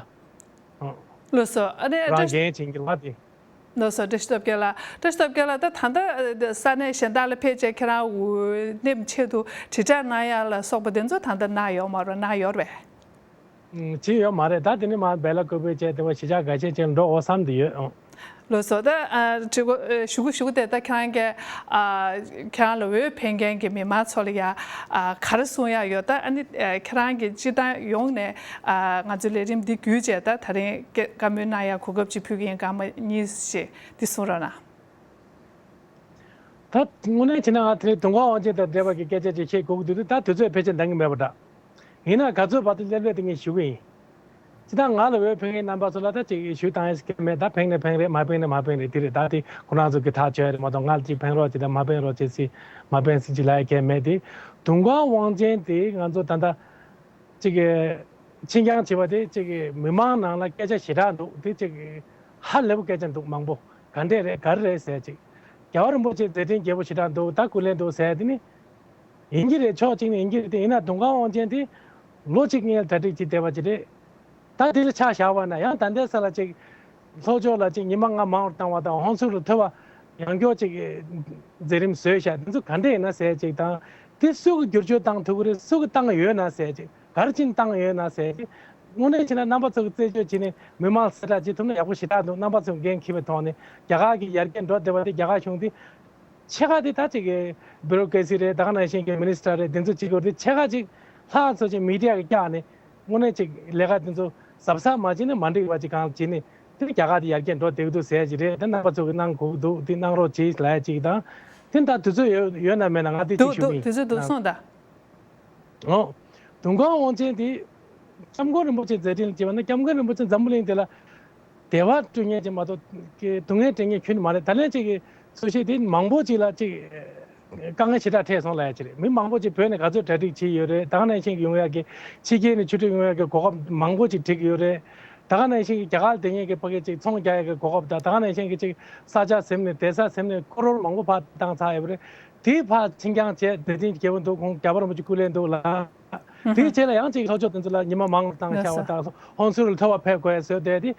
ཨང་། ལགས་སོ། ཨ་ནི་རང་འགན་བྱེད་ཀྱི་རེད་བ་དེ། ལགས་སོ། བཀྲ་ཤིས་སྟོབས་རྒྱལ་ལགས། བཀྲ་ཤིས་སྟོབས་རྒྱལ་ལགས། ད་ད་ལྟ་ས་གནས་གཞན་དག་ལ་ཕེབས་བྱས་ཁྱེད་རང་འོས་འདེམས་ཆེད་དུ་དྲིལ་བསྒྲགས་གནང་ཡ་ལ་སོགས་པ་དེ་ཚོ་ད་ལྟ་གནང་ཡོད་མ་རེད། གནང་ཡོད་རེད་པས། ཨུམ། བྱས་ཡོད་མ་རེད། ད་དེ་ནི་མ་སྦེ་ལ་ཀུ་པེ་བྱས་དེ་བ་གཞིས་ཆགས་འགའ་ཤས་ཅན་འགྲོ་འོ་བསམ་དུ་ཡོད། ཨང་། ལགས་སོ། ད་ཨ་དྲི་གོ་ཨ་ཞུ་གུ་ཞུ་གུ་དེ་ད་ཁྱེད་རང་གི་ཨ་ཁྱེད་རང་ལ་འོས་འཕེན་མཁན་གྱི་མི་མང་ཚོ་ལ་ཡ་ཨ་ག་རེ་གསུང་ཡ་ཡོད། ད་ཨ་ནི་ཨ་ཁྱེད་རང་གི་སྤྱི་བཏང་ཡོངས་ནས་ཨ་ང་ཚོའི་ལས་རིམ་འདི་བརྒྱུད་བྱས་ད་ད་རིང་བཀའ་བཀའ་མོལ་གནང་ཡ་གོ་སྐབས་ཅིག་ཕུལ་གྱི་ཡིན། སྐར་མ་གཉིས་ཤིག་འདི་གསུང་རོགས་གནང་། ད་དངོས་གནས་བྱས་ན་ང་དེ་རིང་དུང་དཀར་དབང་ཆེན་དང་འབྲེལ་བ་གི་སྐད་ཆ་ཅིག་བཤད་དགོས་ཀྱི་འདུག་དུས་ད་དུས་ཚོད་ཕལ་ཆེར་འདང་གི་མེད་པ་འདྲ། ཡིན་ན་ག་ཚོད་བར་དུ་སླེབས་སླེབས་དེ་ངས་ཞུ་གི་ཡིན། སྤྱིར་བཏང་ང་ལ་འོས་འཕེན་མཁན་རྣམ་པ་ཚོ་ལ་ད་ཅིག་ཞུ་བཏང་ཡས་སྐད་མེད། ད་འཕེན་ནས་འཕེན་རེད། མ་འཕེན་ནས་མ་འཕེན་རེད། དེ་རེད། ད་དེ་ཁོ་རང་ཚོ་གི་ཐག་ཆོད་རེད་མ་གཏོགས་ང་ལ་ཅིག་འཕེན་རོགས་ཅིག་དང་མ་འཕེན་རོགས་ཅིག་སི་མ་འཕེན་སི་ཅིག་ལ་ཡ་གལ་མེད་དེ། དུང་དཀར་དབང་ཆེན་དེ་ང་ཚོ་ད་ལྟ་ཅིག་ཕྱི་འགྱངས་བྱས་པ་དེ་ཅིག་མི་མང་ནང་ལ་སྐད་ཆ་ཞེ་དྲག་འདུག་དེ་ཅིག་ཧ་ལས་པོ་སྐད་ཆ་འདུག་མང་པོ་ག་འདྲས་རེད་ག་རེ་རེད་ཟེར་ཅིག་རྒྱལ་བ་རིན་པོ་ཆེ་མཛད་འཕྲིན་རྒྱས་པོ་ཞེ་དྲག་འདུག་ད་སྐུ་ལས་འདུག་ཟེར་དེ་ནི། ཡིན་གྱི་རེད། ཕྱོགས་གཅིག་ནས་ཡིན་གྱི་རེད། དེ་ཡིན་ན་དུང་དཀར་དབང་ཆེན་དེ་ལོ་གཅིག་སྔོན་གྲ་སྒྲིག་བྱས་བསྡད་པ་ཅིག་རེད། ད་དེ་ལ་ཆ་བཞག་པ་ན་ཡང་ད་ལྟའི་ས་ལ་ཅིག་ལྷོ་ཕྱོགས་ལ་ཅིག་ཉི་མ་ལྔ་མང་རུ་བཏང་བ་དང་ཧོན་སུར་ལ་ཐོལ་བ་ཡང་སྐྱོ་ཅིག་མཛད་རིམ་བཟོས་ཤག་དེ་ཚོ་ག་འདྲས་ཡིན་ན་ཟེར་ཅིག་དང་། དེ་སུ་གི་བསྒྱུར་བཅོས་བཏང་ཐུབ་ཀྱི་རེད། སུ་གི་བཏང་ཡོད་ན་ཟེར་ཅིག་ག་རེ་བྱས་ནས་བཏང་ཡོད་ན་ཟེར་ཅིག་དངོས་གནས་བྱས་ན་རྣམ་པ་ཚོ་གི་རྩད་གཅོད་བྱས་ནས་མི་མང་གསལ་བསྒྲགས་བྱེད་ཐུབ་ན་ཡག་པོ་ཞེ་དྲག་འདུག་རྣམ་པ་ཚོ་འགན་འཁྱེར་བའི་ཐོག་ནས་རྒྱ་གར་གྱི་ཡར་རྒྱས་འགྲོ་བསྡད་པ་དེ་རྒྱ་གར་གཞུང་དེ། ཕྱེད་ཀ་དེ་ད་ཅིག་གི་བྷི་རོ་ཀེ་སི་རེད། ད་ག་ནང་བཞིན་གྱི་མི་ནི་སི་ཊར་རེད། དེ་ཚོ་ཅིག་གོ་དེ་ཕྱེད་ཀ་ཅིག་ལྷག་ཚོ་ཅིག་མི་ཌི་ཡ་གི་བཀྱག་ནས་དངོས་གནས་ཅིག་ལས་ཀ་དེ་ཚོ་གཟབ་གཟབ་མ་བྱས་ན་མ་འགྲིག་པ་ཅིག་གང་བྱས་ནས་དེ་རྒྱ་གར་དེ་ཡར་རྒྱས་འགྲོ་བསྡད་ཀྱི་འདུག་ཟེར་གྱི་རེད། དེ་རྣམ་པ་ཚོ་གི་གནང་དགོས་ཀྱི་འདུག་དེ་གནང་རོགས་གྱིས་ལབ་ཡ་ཅིག་དང་། དེ་ད་དུས་ཚོད་ཡོད་ཡོད་ན་མེད་ན་ང་དེ་ཅིག་འདུག་ཞུ་གི་འདུག་ཡིན། དུས་ཚོད་འདུག་སོང་ད། ཨོ། དུང་དཀར་དབང་ཆེན་དེ། སྐྱབས་མགོན་རིན་པོ་ཆེ་མཛད་འཕྲིན་ལ་བྱས་པ་ན་སྐྱབས་མགོན་རིན་པོ་ཆེ་འཛམ་བུ་གླིང་འདི་ལ་བདེ་བ་སྤྲོད་མཁན་ཅིག་མ་གཏོགས་སྡུག་བསྔལ་སྤྲད་མཁན་ཁྱོན་ནས་མ་རེད། ད་ལན་ཅིག་གི་གསུང་བཤད་དེ་མང་པོ་ཅིག་ལ་ཅིག་དཀའ་ངལ་ཞེ་དྲག་འཕྲད་སོང་ལབ་ཡ་ཅིག་རེད། མི་མང་པོ་ཅིག་བོད་ནས་ག་ཚོད་གྲ་སྒྲིག་བྱས་ཡོད་རེད། ད་ག་ནང་བཞིན་གྱི་ཡོང་ཡ་གི་ཕྱི་རྒྱལ་ནས་ཕྱི་འགྲོ་ཡོང་ཡ་གི་གོ་སྐབས་མང་པོ་ཅིག་འགྲིག་ཡོད་རེད། ད་ག་ནང་བཞིན་གྱི་རྒྱ་གར་ལ་བསྡད་མཁན་གྱི་ཕ་གི་ཅིག་ཚོང་རྒྱག་ཡ་གི་གོ་སྐབས་དང་། ད་ག་ནང་བཞིན་གྱི་ཅིག་ས་ཆ་ཟིན་ནས་བསྡད་ས་ཟིན་ནས་ཁོ་རོར་མང་པོ་ཕར་བཏང་ཚར་ཡོད་རེད། དེ་ཕར་ཕྱིན་རྐྱང་བྱས་བདེ་ཆེན་རྒྱལ་པོ་འདུག་ཁོང་རྒྱལ་བ་རིན་པོ་ཆེ་སྐུ་ལས་འདུག་ལ། དེའི་རྗེས་ལ་ཡང་ཅིག་ལྷོ་ཕྱོགས་དེ་ཚོ་ལ་ཉི་མ་མང་རུ་བཏང་ཤག་པ་དང་ཧོན་སུར་ལ་ཐོལ་བ་ཕེབས་དགོས་བཟོས་བསྡད་དེ་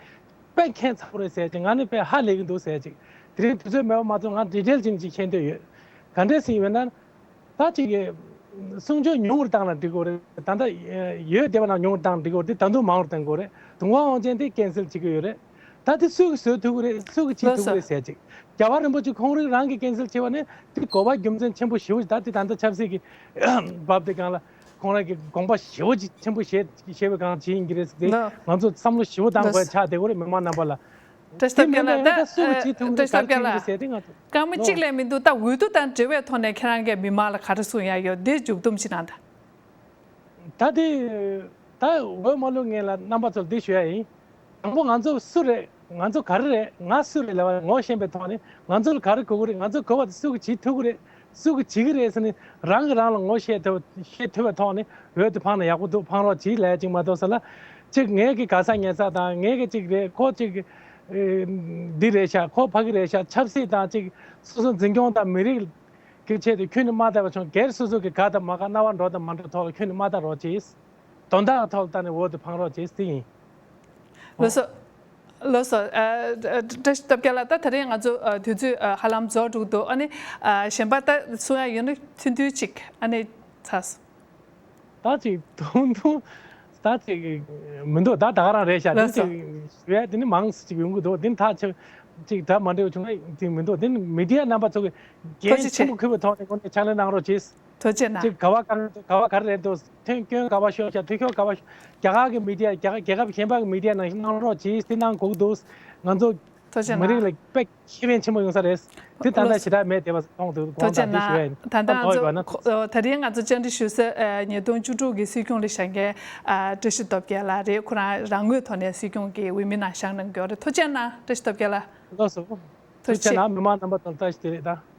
དཔེ་ཁྱད་མཚར་པོ་རེད་ཟེར་ཅིག་ང་ནི་དཔེ་ཧ་ལས་ཀྱི་འདུག་ཟེར་ཅིག་དེ་རིང་དུས་ཚོད་མེད་པ་མ་གཏོགས་ང་ཌི་ཊེལ་ཅིག་ཅིག་ཤེས་འདོད་ཡོད། ག་འདྲས་ཟེར་ཡོད་ན། ད་ཅིག་གི་གསུང་ཆོས་ཉུང་རུ་བཏང་ན་འགྲིག་གི་རེད། ད་ལྟ་ཡོད་བསྡད་པ་ན་ཉུང་རུ་བཏང་འགྲིག་གི་རེད། དེ་ད་དུང་མང་རུ་བཏང་དགོས་རེད། དུང་དཀར་དབང་ཆེན་དེ་ཀན་སེལ་བྱེད་ཀྱི་ཡོད་རེད། ད་དེ་སུ་གིས་བཟོ་ཐུབ་ཀྱི་རེད། སུ་གིས་བྱེད་ལགས་ཐུབ་ཀྱི་སོ། རེད་ཟེར་ཅིག་རྒྱལ་བ་རིན་པོ་ཆེ་ཁོང་རང་རང་གིས་ཀན་སེལ་བྱས་པ་ནི་དེ་གོ་བ་རྒྱུ་མཚན་ཆེན་པོ་ཞེ་པོ་ཞིག་ད་དེ་ད་ལྟ་ཆབ་སྲིད་ཀྱི་བབ་དེ་སྒང་ལ་ཁོང་རང་གིས་དགོངས་པ་ཞེ་པོ་ཅིག་ཆེན་པོ་བཞེས་བཞེས་པའི་སྒང་བྱེད་ཡིན་གྱི་རེད་ཟེར་ཏེ་ལགས། ང་ཚོ་བསམ་བློ་ཞེ་པོ་བཏང་དགོས་ཡ་ཆགས་བསྡད་ཀྱི་རེད་མི་མང་རྣམ་པ་ལ། བཀྲ་ཤིས་སྟོབས་རྒྱལ་ལགས། ད་བཀྲ་ཤིས་སྟོབས་རྒྱལ་ལགས། སྐར་མ་གཅིག་ལས་མི་འདུག་ད་འོས་བསྡུ་དང་འབྲེལ་བའི་ཐོག་ནས་ཁྱེད་རང་གིས་མི་མང་ལ་ག་རེ་གསུང་ཡ་ཡོད་འདི་མཇུག་བསྡོམས་ཤིག་གནང་དང་། ད་དེ། ད་འོས་མ་བླུག་ངེས་ལ་རྣམ་པ་ཚོར་འདི་ཞུ་ཡ་ཡིན། དང་པོ་ང་ཚོ་སུ་རེད། ང་ཚོ་ག་རེ་རེད། ང་སུ་རེད་ལབ་པ་ངོ་ཤེས་པའི་ཐོག་ནས་ང་ཚོ་ལ་ག་རེ་དགོས་ཀྱི་རེད། ང་ཚོ་དགོས་པ་དེ་སུ་གིས་བྱེད་ཐུབ་ཀྱི་རེད། སུ་གིས་བྱེད་ཀྱི་རེད་ཟེར་ནས་རང་གིས་རང་ལ་ངོ་ཤེས་ཐུབ་ཤེས་ཐུབ་པའི་ཐོག་ནས་འོས་དེ་འཕངས་ན་ཡག་པོ་འདུག་འཕངས་རོགས་གྱིས་ལབ་ཡ་ཅིག་མ་གཏོགས་ས་ལ། གཅིག་ངས་ཀྱི་ག་ས་ཉན་ས་དང་ངས་ཀྱི་གཅིག་རེད། ཁོ་གཅིག་འདི་རེད་ཤག་ཁོ་ཕ་གི་རེད་ཤག་ཆབ་སྲིད་དང་གཅིག་སོ་སོ་འཛིན་སྐྱོང་དང་མི་རིགས་ཀྱི་ཆེད་དུ་ཁྱོན་ནས་མ་བལྟ་བ་བྱུང་སྒེར་སོ་སོ་གི་དགའ་དང་མ་དགའ་རྣ་བ་འགྲོ་དང་མ་འགྲོ་ཐོག་ལ་ཁྱོན་ནས་མ་བལྟ་རོགས་གྱིས། དོན་དག་གི་ཐོག་ལ་བལྟ་ནས་འོས་དེ་འཕང་རོགས་གྱིས་དེ་ཡིན། ལགས་སོ། ལགས་སོ། ཨ་བཀྲ་ཤིས་སྟོབས་རྒྱལ་ལགས། ད་དེ་རིང་ང་ཚོ་ཨ་དུས་ཚོད་ཨ་ཧ་ལམ་རྫོགས་འགྲོ་གི་འདུག་ཨ་ནི་ཨ་གཞན་པ་ད་གསུང་ཡ་ཡོད་ན་ཐུང་ཐུང་ཅིག་ཨ་ནི་ཚར་སོང་། ད་ཅིག་དུང་དུང་ ད་ཅིག་མི་འདུག་ད་ད་ག་རང་རེད་ཤག་ལགས་འདི་སོ། ཅིག་ཞུ་ཡ་དེ་ནི་མང་ཙམ་ཅིག་ཡོང་གི་འདུག་འདི་ནི་ཐག་ཆོད་ཅིག་ད་མ་འགྲིག་བྱུང་ན་དེ་མི་འདུག་འདི་ནི་མི་ཌི་ཡ་རྣམ་པ་ཚོ་གི་ཐུགས་རྗེ་འགན་ཆེ། ཆེན་པོ་འཁུར་བའི་ཐོག་ནས་དངོས་གནས་ཕྱག་ལས་གནང་རོགས་གྱིས། ཐུགས་རྗེ་གནང་། ཅིག་ག་བ་གང་ག་བ་ག་རེ་རེད་འདུག་ཐོན་སྐྱོན་ག་བ་ཤོར་ཤག་འཐུས་ཤོར་ག་བ་ཤོར། རྒྱ་གར་གི་མི་ཌི་ཡ་རྒྱ་གར་རྒྱལ་ཁབ་གཞན་པ་གི་མི་ཌི་ཡ་ནང་བཞིན་གནང་རོགས་གྱིས། དེ་གནང་དགོས་འདུག་ང་ཚོ་ཐུགས་རྗེ་མི་རིགས་གནང་། ལ་དཔེ་ཤེས་ཡོན་ཆེན་པོ་ཡོང་ས་རེད། དེ་ད་ལྟ་ལགས་སོ། ཞེ་དྲག་མེད་བསྡད་པ་མཐོང་འདུག་ཐུགས་དགོངས་རྒྱ་དང་དེ་ཞུ་ཡ་ཡིན། ད་ལྟ་ད་ལྟ་ང་ལོག་ཡོད་ན། ཚོ་ད་རིང་ང་ཚོ་བཅར་འདྲི་ཞུ་ས་ཉིས་སྟོང་བཅུ་དྲུག་གི་སྲིད་སྐྱོང་ལ་བཞེངས་མཁན་བཀྲ་ཤིས་སྟོབས་རྒྱལ་ལགས་རེད། ཁོ་རང་རང་ངོས་ཐོག་ནས་སྲིད་སྐྱོང་གི་འོས་མི་ནང་བཞེངས་གནང་གི་ཡོད་རེད། ཐུགས་རྗེ་གནང་བཀྲ་ཤིས་སྟོབས་རྒྱལ་ལགས། ལགས་སོ། ཐུགས་རྗེ་གནང་། མི་མང་རྣམ་པ་དང་བཀྲ་ཤིས་བདེ་ལེགས་དང་།